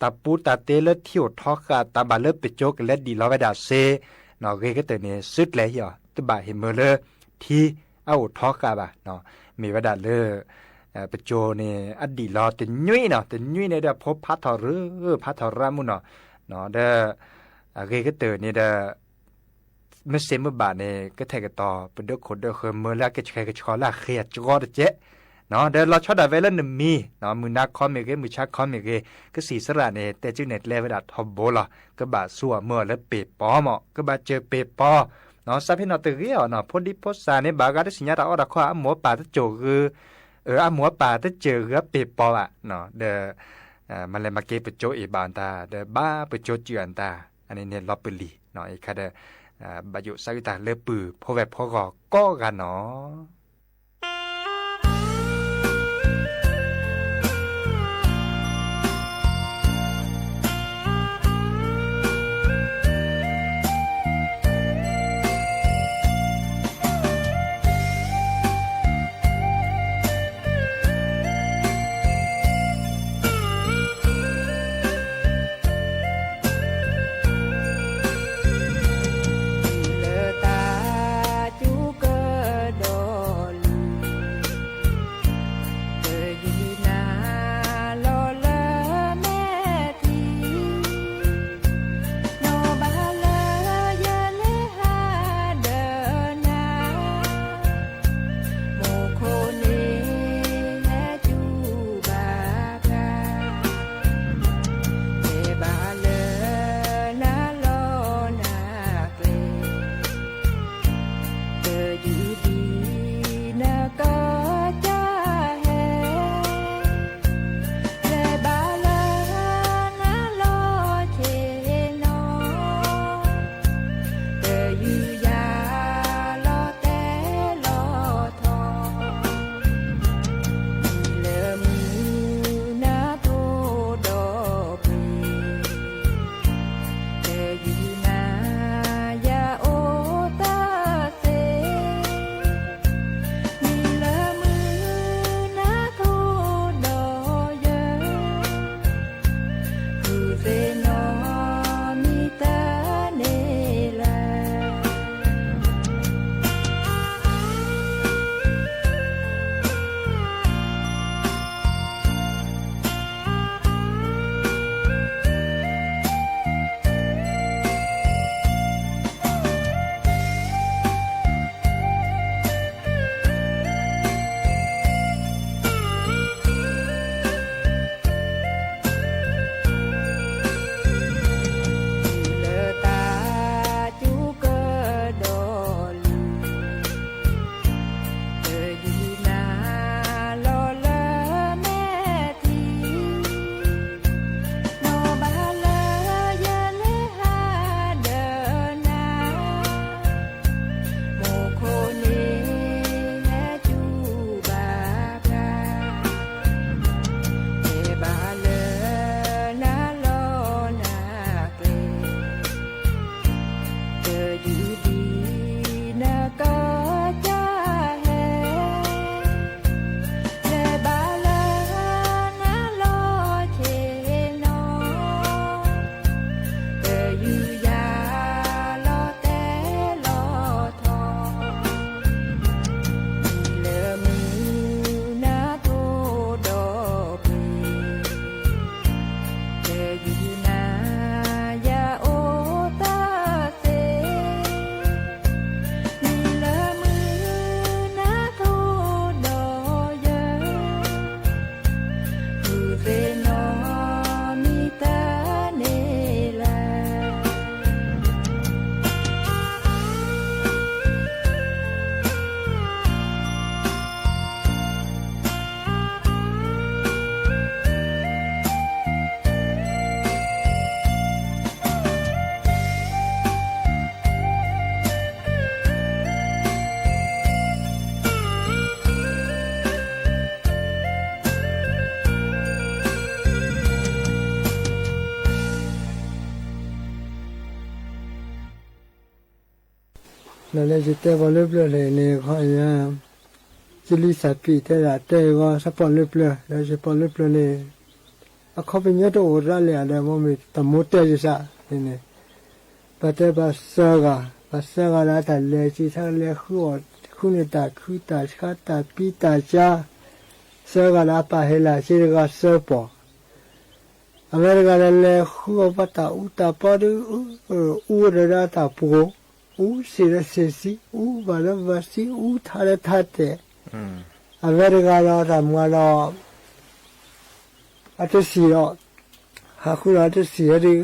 တၢ်ပူတၢ်တ့လၢထံအိၣ်ထီဃာ် တၢ်ဘၣ်လၢပစိၤကလဲၤဒံးလီၤဝဲဒၣ်စ့, ဂ့ၤကတၢၢ်န့ၣ် စုကျဲၤဟံၣ်အီၤ တဘၣ်ဟ့ၣ်မၢလၢ ထံအအိၣ်ထီဃာ်ဘၣ်, မ့ၢ်ဝဲဒၣ်လၢ ပစိၤန့ၣ် အဒံးလီၤတညွံးနီၤ, တညွံးန့ၣ်ဒီးဖိဖးထီၣ်ရၢ ဖးထီၣ်ရၢမူနီၤ, ဒီး အဂ့ၤကတၢၢ်န့ၣ်ဒီး မ့ၢ်စ့မ့ၢ်ဘၣ်န့ၣ် ကထဲးကတီၤ ပဒိၣ်ခိၣ်ဒိၣ်ဃၢၤမၢလၢအကဆှဲကဆှီလၢအဃ့အကၠီတကဲး, ဒီးလီၤဆီဒၣ်ဝဲလၢနမံၤ, မုၢ်နၤခီမ့ၢ်ဂ့ၤ မုၢ်ဆါခီမ့ၢ်ဂ့ၤ, ကစံးစရၣ်န့ၣ် တဲစုနဲၣ်ကျဲဝဲဒၣ်ထီဘိလီၤ. ကဘၣ်ဆူအမၢအီၤလၢပ့ၤပီမး, ကဘၣ်စၢၤပ့ၤပီ, စးဖ့နီၣ်တဂ့ၤအီၤနီၤ, ဖိဒံဖိသၣ်န့ၣ် ဘၣ်ဂၤတသ့ၣ်ညါတၢ်အီၣ်တၢ်ခီ အမိၢ်အပၢ်တစိၢ်ဂ့ၤ, အမိၢ်အပၢ်တစိၢ်ဂ့ၤအပ့ၤပီဘၣ်, ဒီး မၤလဲၤမၤက့ၤပစိၤအ့ၣ်ဘၣ်တၢ် ဒီးဘၣ်ပစိၤစံးအတၢ် အန့ၣ်န့ၣ်လီၤပလံၤ, အံၤခါဒီး ဘၣ်ယိၣ်စးအုၣ်တၢ်လၢပုၢ်ဖိဝဲၢ်ဖိဂီၢ်ကိးဂၤနီၤ. လၢတၢ်စူၤကဒီးလံ တယုၢ်နၤလီၤလၢမဲာ်ထံ, နီၢ်ဘၣ်လၢယလဲၤဟးဒီးနၤ, မိၢ်ခိၣ်န့ၣ်ဟဲစူၤဘၣ်ပှၤ, တဲဘၣ်လၢနၤလီၤနၤကျဲ, တယုၢ်ဒ်နကစၢ်ဟဲ လဲၤဘၣ်လၢနၤလီၤဆ့ၣ်နီၤ, တယုၢ်ယၤလီၤတဲလီၤထီ, မံၤလၢမုၢ်နၤထိၣ်ဒီးပှ့ၤ, တယုၢ်နၤယအိၣ်တသ့ မံၤလၢမုၢ်နၤထိၣ်ဒီးယၤ, ဃုသ့ၣ်နီၣ်မံၤတၢ်န့ၣ်လၢ လၢတၢ်စူၤကဒီးလံ တယုၢ်နၤလီၤလၢမဲာ်ထံ, နီၢ်ဘၣ်လၢယလဲၤဟးဒီးနၤ, မိၢ်ခိၣ်န့ၣ်ဟဲစူၤဘၣ်ပှၤ, တဲဘၣ်လၢနၤလီၤနၤကျဲ တယုၢ်ဒ်နကစၢ်ဟဲ, လဲၤဘၣ်လၢနၤလီၤဆ့ၣ်နီၤ, တယုၢ်ယၤလီၤတဲလီၤထီ, မံၤလၢမုၢ်နၤထိၣ်ဒီးပှ့ၤ တယုၢ်နၤယအိၣ်တသ့, မံၤလၢမုၢ်နၤထိၣ်ဒီးယၤ, ဃုသ့ၣ်နီၣ်မံၤတၢ်န့ၣ်လၢ လၢယတဲပီၣ်လၢပျၢၤန့ၣ် ခီယၤ ယလံာ်စၢ်ဖံးတဲဒၣ်တဲဂီၤ စးပီၣ်လၢပျၢၤ လၢစးပီၣ်လၢပျၢၤန့ၣ် အခီပညီတအိၣ်ရၣ်လၢၤဒီး မ့ၢ်မ့ၢ်တမူတဲယသးန့ၣ် ပတဲပှၤသၢဂၤ, ပှၤသၢဂၤလၢတၢ်လဲၤစံးထီၣ်လဲၤဃုအီၣ်ဃုန့ၢ်တၢ်ခုတၢ်ဆါတၢ်ပံတၢ်စၢ, သၢဂၤလၢအပၢ်ဟဲလၢစ့တဂၤသၢပီၣ် အဝဲတဂၤဒီးလဲၤဃုအီၣ်ပှၤတၢ်အူတၢ်ပီဒုး, အူဝဲဒီးတၢ်ပှိၤ, အူစံးဒီးစံးဆှံ, အူဘၣ်ဒီးဘၣ်ဆှံ, အူထါဒီးထါတဲာ်, အဝဲတဂၤဒီးတၢ်မၤဒီး အတစံးဒီး, ဟးဃုဒီးအတစံးဝဲဒုး,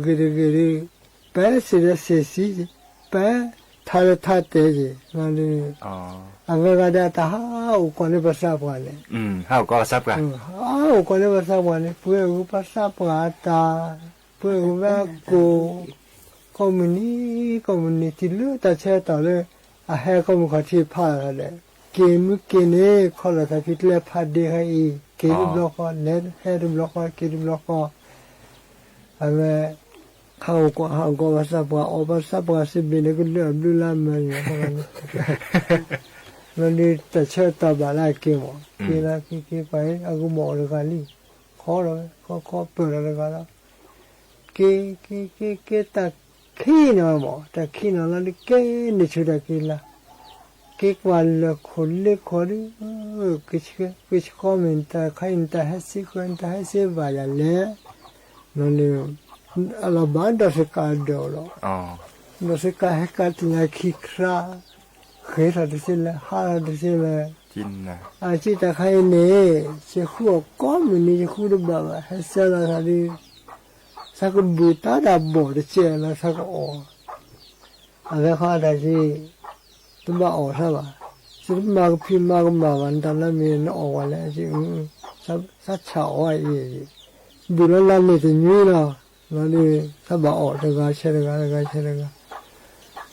ဂ့ၤတဂ့ၤဒုး, ပဲစံးဒီးစံးဆှံ, ပဲထါဒီးထါတဲာ်က့ၤ, အဝဲဂၤဒီးတၢ်ဟးအိၣ်ကိးန့ၢ်ပှၤသးပှၢ်န့ၣ်, ဟးအိၣ်ကိးန့ၢ်ပှၤသးပှၢ်န့ၣ် ပှဲၤဂုၤပှၤသးပှၢ်အတၢ်, ပှဲၤဂုၤဝဲအကိး, ကိးမုၢ်နံၤ, ကိးမုၢ်နံၤတုၤလၢတၢ်ဆၢကတီၢ်လၢ အဟဲကိးမုၢ်ခီၣ်ထံးဖးလီၤဒီး, က့ၤမုၢ်က့ၤန့ၣ် ခီလီၤတၢ်ဖံးကျဲဖးဒ့ခဲအံၤ, က့ၤတဘျီဃီ, လဲၤဟဲတဘျီဃီ, က့ၤတဘျီဃီ, အဝဲ ဟးအိၣ်ကိး ဟးအိၣ်ကိးပှၤသးပှၢ်, အီၣ်ပှၤသးပှၢ်စံးဘ့ၣ်န့ၣ် ကဒုးအဘျုးလၢအမၤန့ၣ်, လီၤဒုးတၢ်ဆၢကတီၢ်ဘၣ်လၢအက့ၤမး, က့ၤလီၤက့ၤက့ၤပှၤအံၤ အကမီၤအီၤတဂၤလံ, ခီလီၤဝဲခီခီပၢၢ်လီၤတဂၤလီၤ, က့ၤက့ၤက့ၤက့ၤတၢ်ခံးနီၤမး, တၢ်ခံးနီၤလီၤဒုးက့ၤန့ၢ်ဆူၣ်တၢ်က့ၤလၢ်, က့ၤကွၢ်လၢၢ်ခိၣ်လ့ခိၣ်ဒုး, ကဆှီမ့ၢ်နတၢ်ခါအံၤ နတၢ်ဟဲစ့ဃၢၤ နတၢ်ဟဲစ့ဘၣ်ယၤလဲၣ်, လီၤန့ၣ် အလီၤဘၣ်ဒီးစ့ကၤဒၢးလီၤ, ဒီးစ့ကၤဟဲကၤတနၤခံခါ, ဃ့ထီၣ်တသ့လၢၤ ဟးထီၣ်တသ့လၢၤ, အစံးတၢ်ခါအံၤန့ၣ် ယဃုအီၣ်ကိးမုၢ်နံၤ ယဃုတဘၣ်ဘၣ် ဟဲဆှၢလီၤသးဒုး, သးကဘုၣ်တၢ်တၢ်ဘီၣ်တကဲလီၤ သးကအီၣ်, အဝဲဃီတၢ်က့ တဘၣ်အီၣ်သးဘၣ်, ယတမၤကဖံးမၤကမၣ်ဘၣ် နတၢ်လၢမ့ၢ်နအီၣ်ဝဲလဲၣ်, သးဆးအီၣ်အံၤ, ဘုၣ်လီၤလၢန့ၣ်တနွံလီၤ, လီၤဒုး သးဘၣ်အီၣ်တဂၤဆဲးတဂၤ တဂၤဆဲးတဂၤ,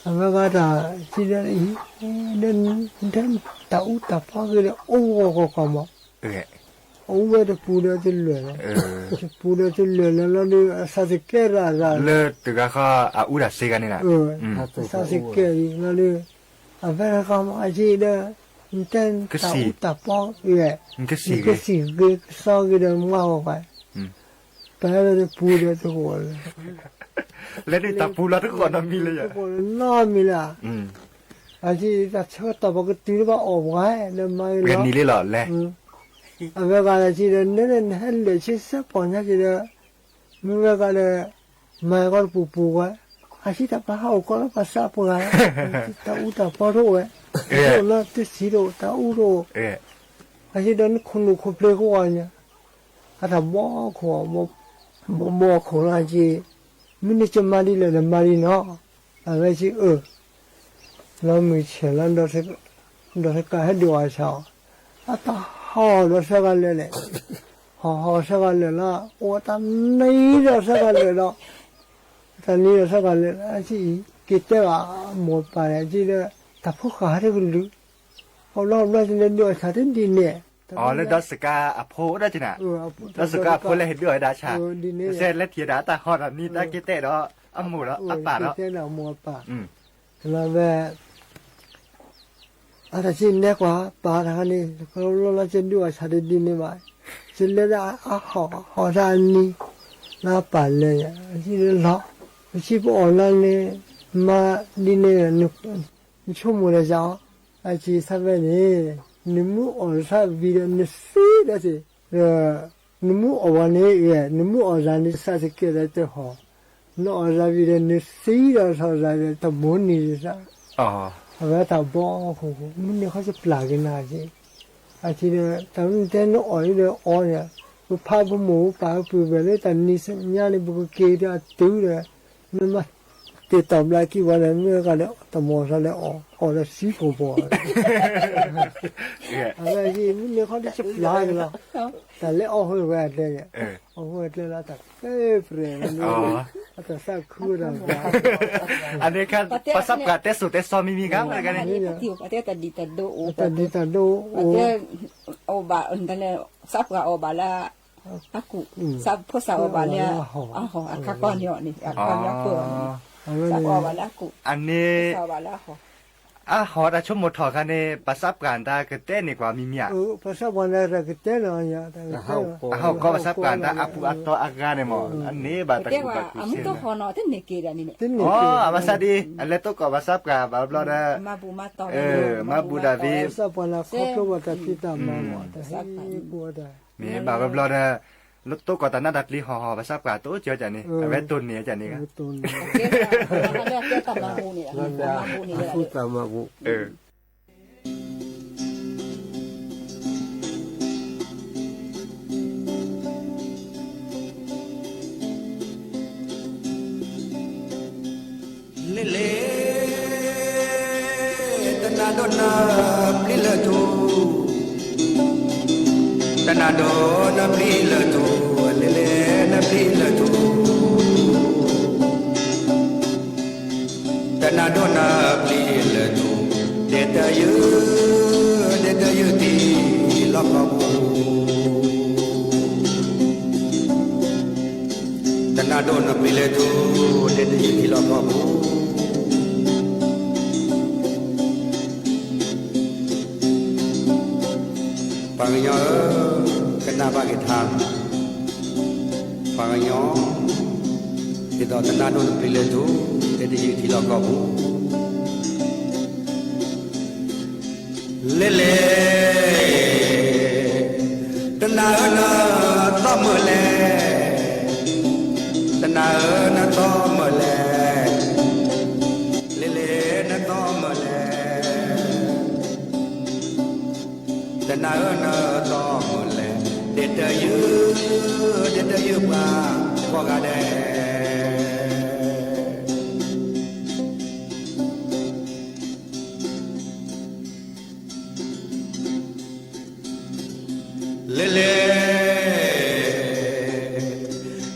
အဝဲဃီတၢ်က့ဒီးအံၤ, ဒီးတၢ်အူတၢ်ပီက့ဒီး အိၣ်ဂီၢ်ကွၢ်ကွၢ်မး, အိၣ်ဝဲတပူၤဒီးတလွဲၢ်လီၤ, တပူၤဒီးတလွဲၢ်လီၤလီၤဒုး အသးတကဲရၤရၤ လၢတဂၤဃီအအူတၢ်စ့ဂၤန့ၣ်လီၤ, အသးတကဲအံၤလီၤဒုး, အဝဲတဂၤမးအက့ဒီး, နတဲတၢ်အူတၢ်ပီ, နကစံးဂ့ၤကစီဂ့ၤဒီးမါဂီၢ်ကွၢ်, ပဝဲတပူၤဒီးတဂီၢ်လၢ လၢန့ၣ်တၢ်ပူၤလီၤတဂီၢ်နီတမံၤလၢယၤ, တဂီၢ်နီတမံၤလၢ, အက့တၢ်ဆၢကတီၢ်ပကတုၤလၢဘၣ်အီၣ်ပှၤဒီးမၤဂ့ၤလီၤ, ပကနံၤလံလီၤလဲၣ်, အဝဲဂၤဒီးက့ဒီး နဲနဲနဟဲလဲၤဆ့စဲးပီၢ်ညါက့ဒီး, မ့ၢ်ဝဲဂၤဒီး မၤကီတပူၤပူၤဝဲ, အက့တၢ်ပှၤဟးအိၣ်ကီလၢပှၤသးပှၢ်, တၢ်အူတၢ်ပီတအိၣ်ဝဲ, တအိၣ်လၢတဆံးတအိၣ် တၢ်အူတအိၣ်, အက့ဒီးနခိၣ်နူာ်ခိၣ်ဖျ့ကဝီၤညါ, အတၢ်ဘီခိၣ်, ဘီဘီခိၣ်လၢက့, မ့ၢ်န့ၣ်ကမၤဒ်လဲၣ်ဒီးမၤဒ်နီၤ, အဝဲက့အၢ, လီၤမုၢ်ဆဲးလီၤ, ဒီးစကၤဟဲဒုးအီၣ်ဆၣ်အီၤ, အတၢ်ဟီၣ်ဒီးဆၢဂၤလၢာ်လဲၣ်, ဟီၣ်ဟီၣ်ဆၢဂၤလၢာ်လီၤ, အိၣ်တၢ်နံၤဒီးဆၢဂၤလၢာ်ဒီး, တၢ်နံၤဒီးဆၢဂၤလၢာ်လီၤ, အက့အံၤ က့ၤတဲဘၣ်မိၢ်ပၢ်န့ၣ် အက့ဒီး, တၢ်ဖိဃာ်ဟဲတကလုာ်, အိၣ်လီၤဘျီလၢဒုးအီၣ်ဆၣ်တဒ်န့ၣ်, လၢဒီးစကၤအဖိဒၣ်က့နၤ, ဒီးစကၤအဖိလၢဟဲဒုးအီၣ်ဝဲဒၣ်ဆၣ်, စဲးလဲၤထံၣ်ဒၣ်အတၢ်ဟီၣ်ဒီးနံၤတၢ်က့တဲဒီး, အမိၢ်ဒီးအပၢ်ဒီး, လီၤဝဲ အတၢ်စံးနဲကွၢ်ပၢ်တခါန့ၣ် လီၤလီၤကဲဒုးအီၣ်ဆၣ်တဒ်န့ၣ်ဘၣ်, ကလဲၤဒၣ်အဟီၣ်ဟီၣ်တၢ်အနံၤ, လၢအပၢ်လဲၤ, အစံးလီၤ, ပစံးပအီၣ်လၢန့ၣ်, မၤဒ်န့ၣ်, နဆိကမိၣ်ဒီးယၤအီၤ, အစံးဆၢဖဲန့ၣ်, နမ့ၢ်အီၣ်ဆၣ်ဝံၤဒီးနသံဒီးသ့ၣ်, ဒီးနမ့ၢ်အီၣ်ဝဲန့ၣ်, နမ့ၢ်အီၣ်သးန့ၣ် သးတကဲဒီးတဟီၣ်, နအီၣ်သးဝံၤဒီး နသံဒီးထီၣ်သးဒီးတမိၣ်န့ၢ်သး, အဝဲတၢ်ဘီခိၣ်, မ့ၢ်န့ၣ်ခီယပျၢ်က့ၤနၤက့, အစံးဒီး တၢ်မ့ၢ်တဲနအီၣ်အံၤဒီးအီၣ်န့ၣ်, ပဖးပမိၢ်ပပၢ်ပှဲၤပှဲၤလၢတၢ်နံၤညါန့ၣ် ပကက့ၤဒီးအတုၤဒီး, မ့ၢ်မၤတ့ၢ်တီၣ်ဘျါကံၢ်ဝဲဒီး မ့ၢ်ဂၤဒီးတမိၣ်သးဒီးအီၣ်, အီၣ်ဒီးသံပိၢ်ပိၢ် အဝဲက့ မ့ၢ်န့ၣ်ခီဒ်ယပျၢ်က့ၤလီၤ, တၢ်လဲၤအီၣ်ဃုာ်ဝဲအကျဲန့ၣ်, အီၣ်ဃုာ်အကျဲလၢတၢ်ပဲပြဲၤလီၤ, အတၢ်သးခုဝဲဒၣ်, အန့ၣ်ခါ ပှၤသးပှၢ်တဲစိၤတဲစီမံမံခါ, တၢ်ဒံးတၢ်ဒိၣ်, တၢ်ဒံးတၢ်ဒိၣ်အိၣ်, အိၣ်ဘၣ်, သးပှၢ်အီၣ်ဘၣ်လၢ အကူၣ်, ဖိသၣ်အီၣ်ဘၣ်လၢ အဟီၣ်, အခါခီန့ၣ်အီၤန့ၣ်, အခါန့ၣ်အီၤန့ၣ်, သးပှၢ်အီၣ်ဘၣ်လၢအကူၣ်, အန့ၣ်, အဟီၣ်တၢ်ဆိကမိၣ်ထီၣ်ခါန့ၣ် ပှၤသးပှၢ်တၢ်ကတဲန့ၢ်ကွၢ်မံမံဧါ, ပှၤသးပှၢ်တၢ်ကတဲန့ၢ်, အဟီၣ်ကီးပှၤသးပှၢ်တၢ်အပူၤအတီၤအဂၤန့ၣ်မး, အန့ၣ်ဘၣ်တၢ်ကူၣ်ဘၣ်ကူၣ်သ့, အမ့ၢ်တဟီၣ်နီၤ တန့ၢ်က့ၤဒၣ်န့ၣ်, အဘၣ်ဆၣ်ဒ် အလဲၤတိကီၢ်ပှၤသးပှၢ်ဘၣ်ဘျီဒီး, မၤဘူၣ်ဒၣ်သ့, ပှၤသးပှၢ်န့ၣ်ခီဖျိဘၣ်တၢ်ဖံးတၢ်မၤမး, မ့ၢ်ဘၣ်ဘျီဘျီဒီး, လၢတိၢ်ကီးတၢ်နးတၢ်ပျံၤဟီၣ်ဟီၣ် ဘၣ်ဆၣ်ပှၤတိၢ်ကၠီကၠးန့ၣ် အဝဲတိၢ်န့ၢ်ကၠးန့ၣ်ဂ့ၤ လ့လ့ တနၤဒိၣ်နပျံၤလၢထူ, တနၤဒိၣ်နပျံၤလၢထူ, လ့လ့နပျံၤလၢထူ, တနၤဒိၣ်နပျံၤလၢထူ, ဒဲတယုၢ်, ဒဲတယုၢ်ထံလီၢ်ကီၢ်ပူၤ တနၤဒိၣ်နပျံၤလၢထူ, ဒဲတယုၢ်ထံလီၢ်ကီၢ်ပူၤ, ပှၤကညီဧၢ, ကနၣ်ဘၣ်က့ၤထါ, ပှၤကညီ, ဒ်သိးတနၤဒိၣ်နပျံၤလၢထူ, ဒဲတယုၢ်ထံလီၢ်ကီၢ်ပူၤ လ့လ့, တနၤဧၢနသီၣ်မုာ်လဲၣ်, တနၤဧၢနသီၣ်မုာ်လဲၣ်, လ့လ့နသီၣ်မုာ်လဲၣ်, တနၤဧၢနသီၣ်မုာ်လဲၣ်, ဒဲတယုၢ်, ဒဲတယုၢ်ပှၤကိးဂၤဒဲး လ့လ့,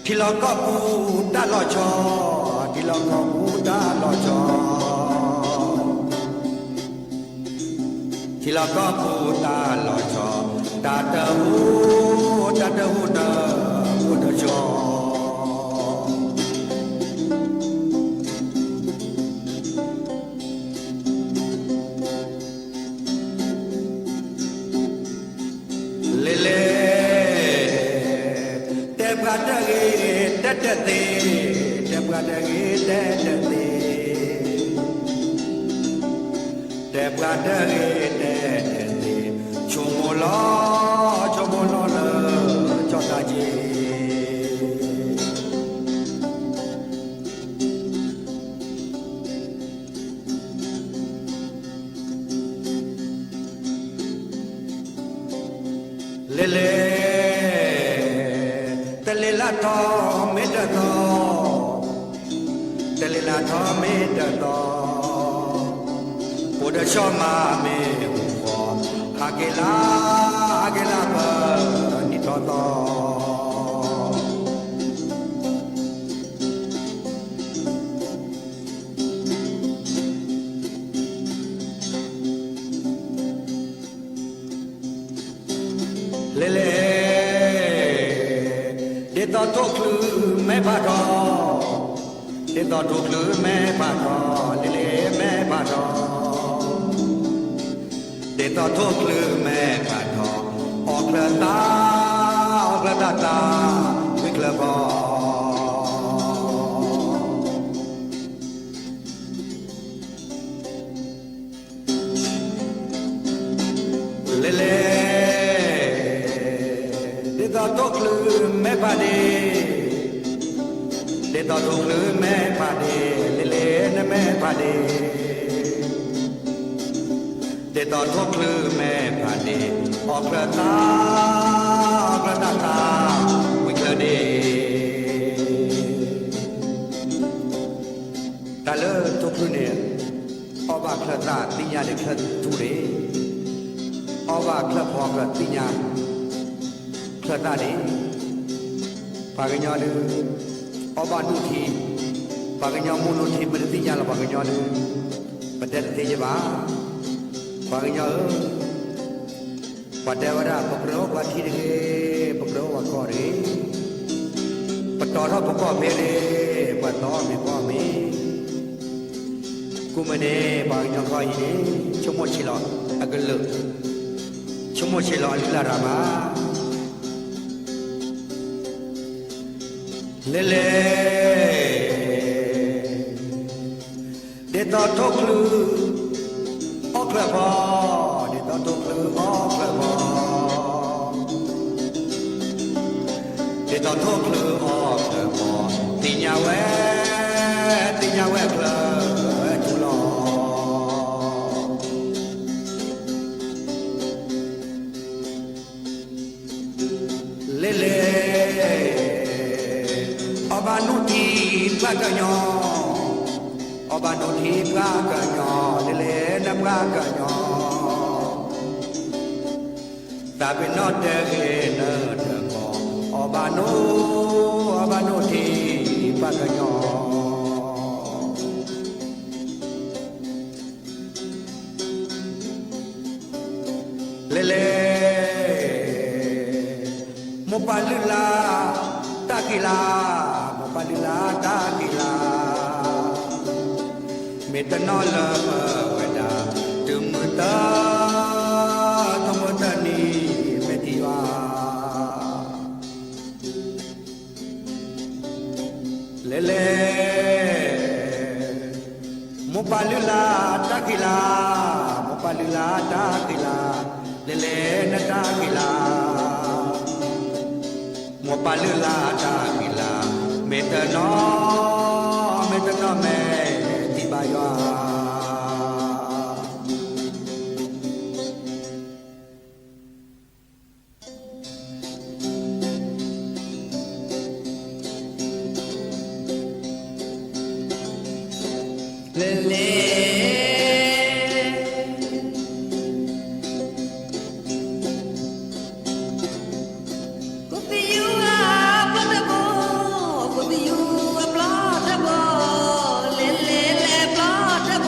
ထံလီၢ်ကီၢ်ပူၤတၢ်လီၤဆီ, ထံလီၢ်ကီၢ်ပူၤတၢ်လီၤဆီ, ထံလီၢ်ကီၢ်ပူၤတၢ်လီၤဆီ, တၢ်တဟူး, တၢ်တဟူးတဟူးတဆီ လ့လ့, တဲပှၤတဂ့ၤတဲတသ့, တဲပှၤတဂ့ၤတဲတသ့, တဲပှၤတဂ့ၤတဲတသ့, ဆိကမိၣ်လီၤ, ဆိကမိၣ်လီၤလၢ ကၠီၣ်တၢ်က့ၤ လ့လ့, တလ့ၤလၢထီမ့ၢ်တသီ, တလ့ၤလၢထီမ့ၢ်တသီ, ဖိတဆီမးမ့ၢ်ဟူဃီ, ဟးက့ၤလၢ, ဟးက့ၤလၢပနံၣ်ထီသီ လ့လ့, ဒ်သိးထိၣ်ချုးမဲဖးထီ, ဒ်သိးထိၣ်ချုးမဲဖးထီ, လ့လ့မဲဖးထီ, ဒ်သိးထိၣ်ချုးမဲဖးထီ, အီၣ်ချၢသး, အီၣ်ချၢသးသး, ဝံချၢဖီ လ့လ့, ဒ်သိးထိၣ်ချုးမဲဖးဒ့, ဒ်သိးထိၣ်ချုးမဲဖးဒ့, လ့လ့နမဲဖးဒ့, ဒ်သိးထိၣ်ချုးမဲဖးဒ့, အီၣ်ချၢသး, အီၣ်ချၢသးသး, ဝံချၢဒ့ တၢ်လၢထိၣ်ချုးန့ၣ် အီၣ်ဘၣ်ချၢသးသ့ၣ်ညါဒံးချၢထူန့ၣ်, အီၣ်ဘၣ်ချၢဖီချၢသ့ၣ်ညါချၢသးန့ၣ်, ပှၤကညီဒုး အီၣ်ဘၣ်နူၣ်ထံ, ပှၤကညီမူနူၣ်ထံမ့ၢ်တသ့ၣ်ညါလီၤ ပှၤကညီဒုး, ပတဲတသ့ယဘၣ်, ပှၤကညီဧၢ ပှၤတဲဝဲဒၣ် ပကြၢးအိၣ်ပှၤထံတဂ့ၤ, ပကြၢးအိၣ်ပှၤကီၢ်တဂ့ၤ, ပတီၢ်ထီၣ်ပကီၢ်ဖဲန့ၣ်, ပှၤတီၢ်မ့ၢ်ကီၢ်မ့ၢ်, ကိးမုၢ်န့ၣ် ပှၤကညီခီအံၤန့ၣ် ဆိကမိၣ်ဆံးလီၤအကလုာ်, ဆိကမိၣ်ဆံးလီၤအလုၢ်အလၢ်တၢ်မၤ လ့လ့ ဒ်သိးထိၣ်ချုးအီၣ်ချၢဖီ, ဒ်သိးထိၣ်ချုးအီၣ်ချၢဖီ, ပ လီၤထိၣ်ချၢအီၣ်ချၢပီၤ, သ့ၣ်ညါဝဲ, သ့ၣ်ညါဝဲချၢထူလီၤ. လဲၤလဲၤ, အီၣ်ဘၣ်နိၣ်ထံပှၢ်ကညီ, အီၣ်ဘၣ်နိၣ်ထံပှၢ်ကညီ, လဲၤလဲၤနပှၢ်ကညီ. သးပ့ၤနီၣ်တဲဂ့ၤနတကီ, အီၣ်ဘၣ်နိၣ်, အီၣ်ဘၣ်နိၣ်ထံပှၢ်ကညီ. လဲၤလဲၤ, မိၢ်ပၢ်လုၢ်လၢ်တၢ်ကံၢ်လၤ, မိၢ်ပၢ်လုၢ်လၢ်တၢ်ကံၢ်လၤ, မ့ၢ်တနီၤလၢပဝဲဒၣ်, တုၤမုၢ်တၢ်, တမုၢ်တနံၤမ့ၢ်တံၢ်ဘၣ်. လဲၤလဲၤ, မိၢ်ပၢ်လုၢ်လၢ်တၢ်ကံၢ်လၤ, မိၢ်ပၢ်လုၢ်လၢ်တၢ်ကံၢ်လၤ, လဲၤလဲၤနတၢ်ကံၢ်လၤ, မိၢ်ပၢ်လုၢ်လၢ်တၢ်ကံၢ်လၤ, မ့ၢ်တနီၤ, မ့ၢ်တနီၤမ့ၢ်တံၢ်ဘၣ်ယွၤ. လဲၤလဲၤ, ကိးသယုၢ်အပျီတဘိ, ကိးသယုၢ်အပျီတဘိ, လဲၤလဲၤလဲၤပျီတဘိ.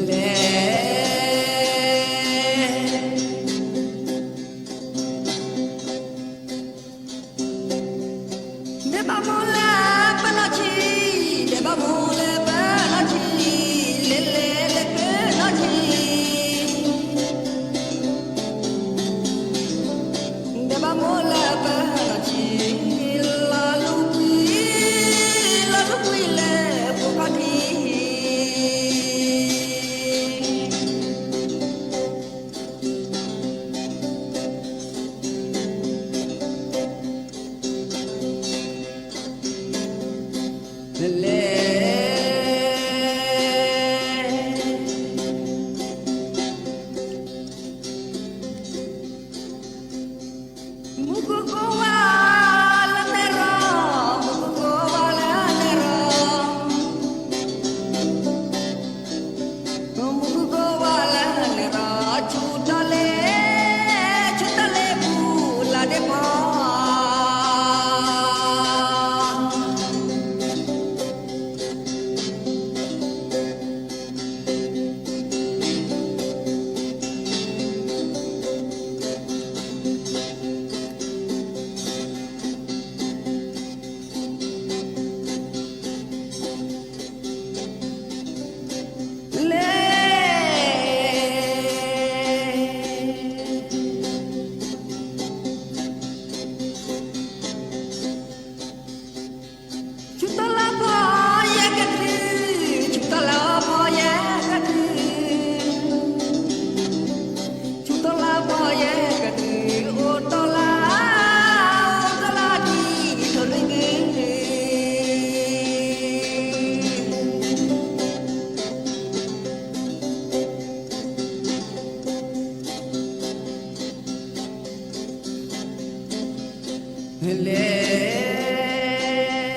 လဲၤ ဒဲးဘးမိၢ်လၢပၢၤလီၤဆံ, ဒဲးဘးမိၢ်လၢပၢၤလီၤဆံ, လဲၤလဲၤလၢပၢၤလီၤဆံ, ဒဲးဘးမိၢ်လၢပၢၤလီၤဆံ, လီၤလူကွံာ်, လီၤလူကွံာ်လၢပူၤခီၣ်ထံး လဲၤ မူခိၣ်ကိးဝါလၢနဲၣ်ရီ, မူခိၣ်ကိးဝါလၢနဲၣ်ရီ, မူခိၣ်ကိးဝါလၢနဲၣ်ရီ, ဆူၣ်ထီၣ်လ့, ဆူၣ်ထီၣ်လ့ပူၤလၢဒ့ပီ လဲၤ ဆူၣ်ထီၣ်လၢပီၢ်ယဲၢ်ကတုၤ, ဆူၣ်ထီၣ်လၢပီၢ်ယဲၢ်ကတုၤ, ဆူၣ်ထီၣ်လၢပီၢ်ယဲၢ်ကတုၤ, အိၣ်တ့ၢ်လၢ, အိၣ်တ့ၢ်လၢဒ်ထိၣ်လွံၢ်မုၢ် လ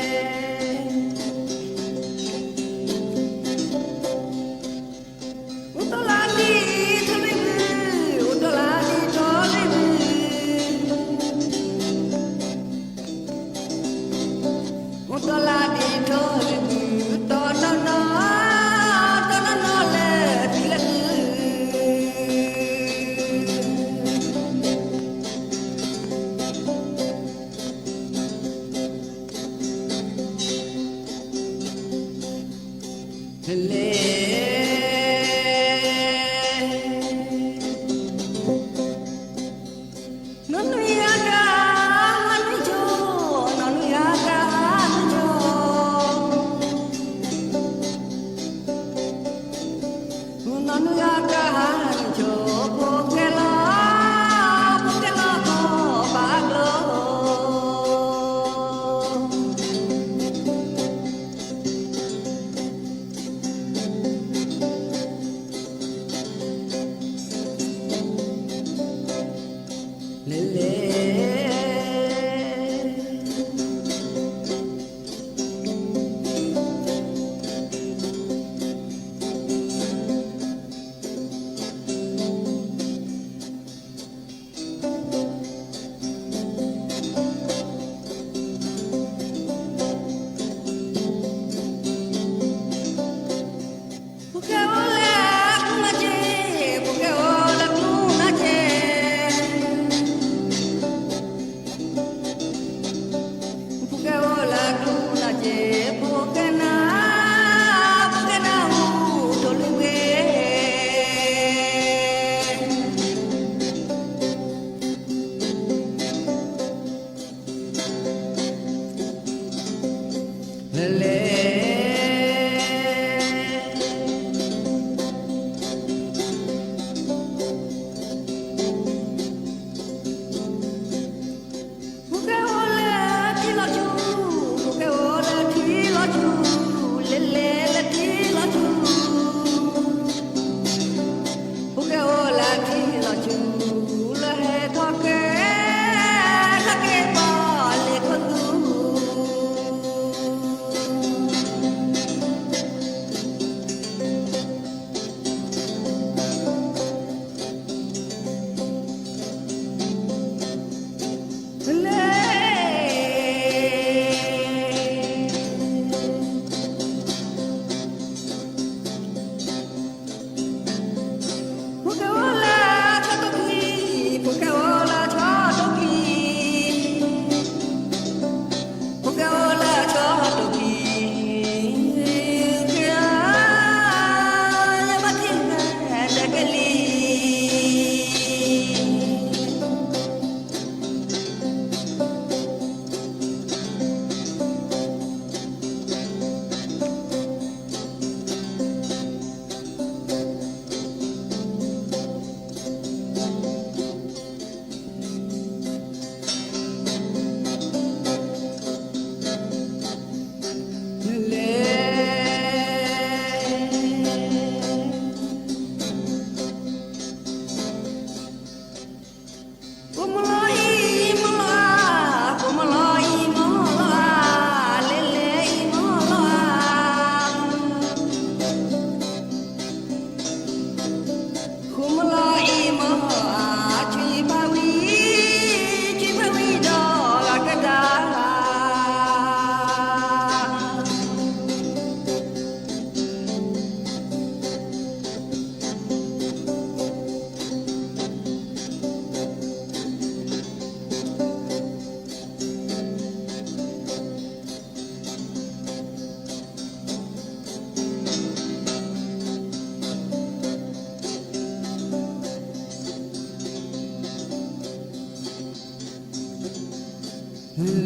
ဲၤ အိၣ်တ့ၢ်လၢဒ်ထိၣ်လွံၢ်မုၢ်, အိၣ်တ့ၢ်လၢဒ်ထိၣ်လွံၢ်မုၢ်, အိၣ်တ့ၢ်လၢဒ်ထိၣ်လွံၢ်မုၢ်, တီၢ်နီၢ်နီၢ်, တီၢ်နီၢ်နီၢ်လၢသံလၢကု လဲၤ နီၢ်နွံအကဟါနုၢ်ဆိ, နီၢ်နွံအကဟါနုၢ်ဆိ, နီၢ်နွံအကဟါနုၢ်ဆိ, ဖိကဲလီၤ, ဖိကဲလီၤကီၢ်ဘၣ်ကျိ လဲၤလဲၤ မ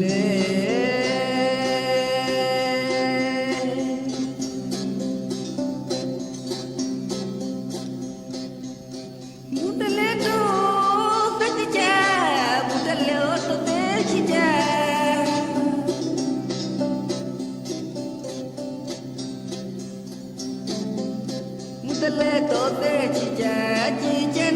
လဲၣ်. မူတလဲၤတိၤသၢဆံကၢ, မူတလဲၤတိၤသၢဆံကၢ, မူတလဲၤတိၤသၢဆံကၢ, ဆံကၢ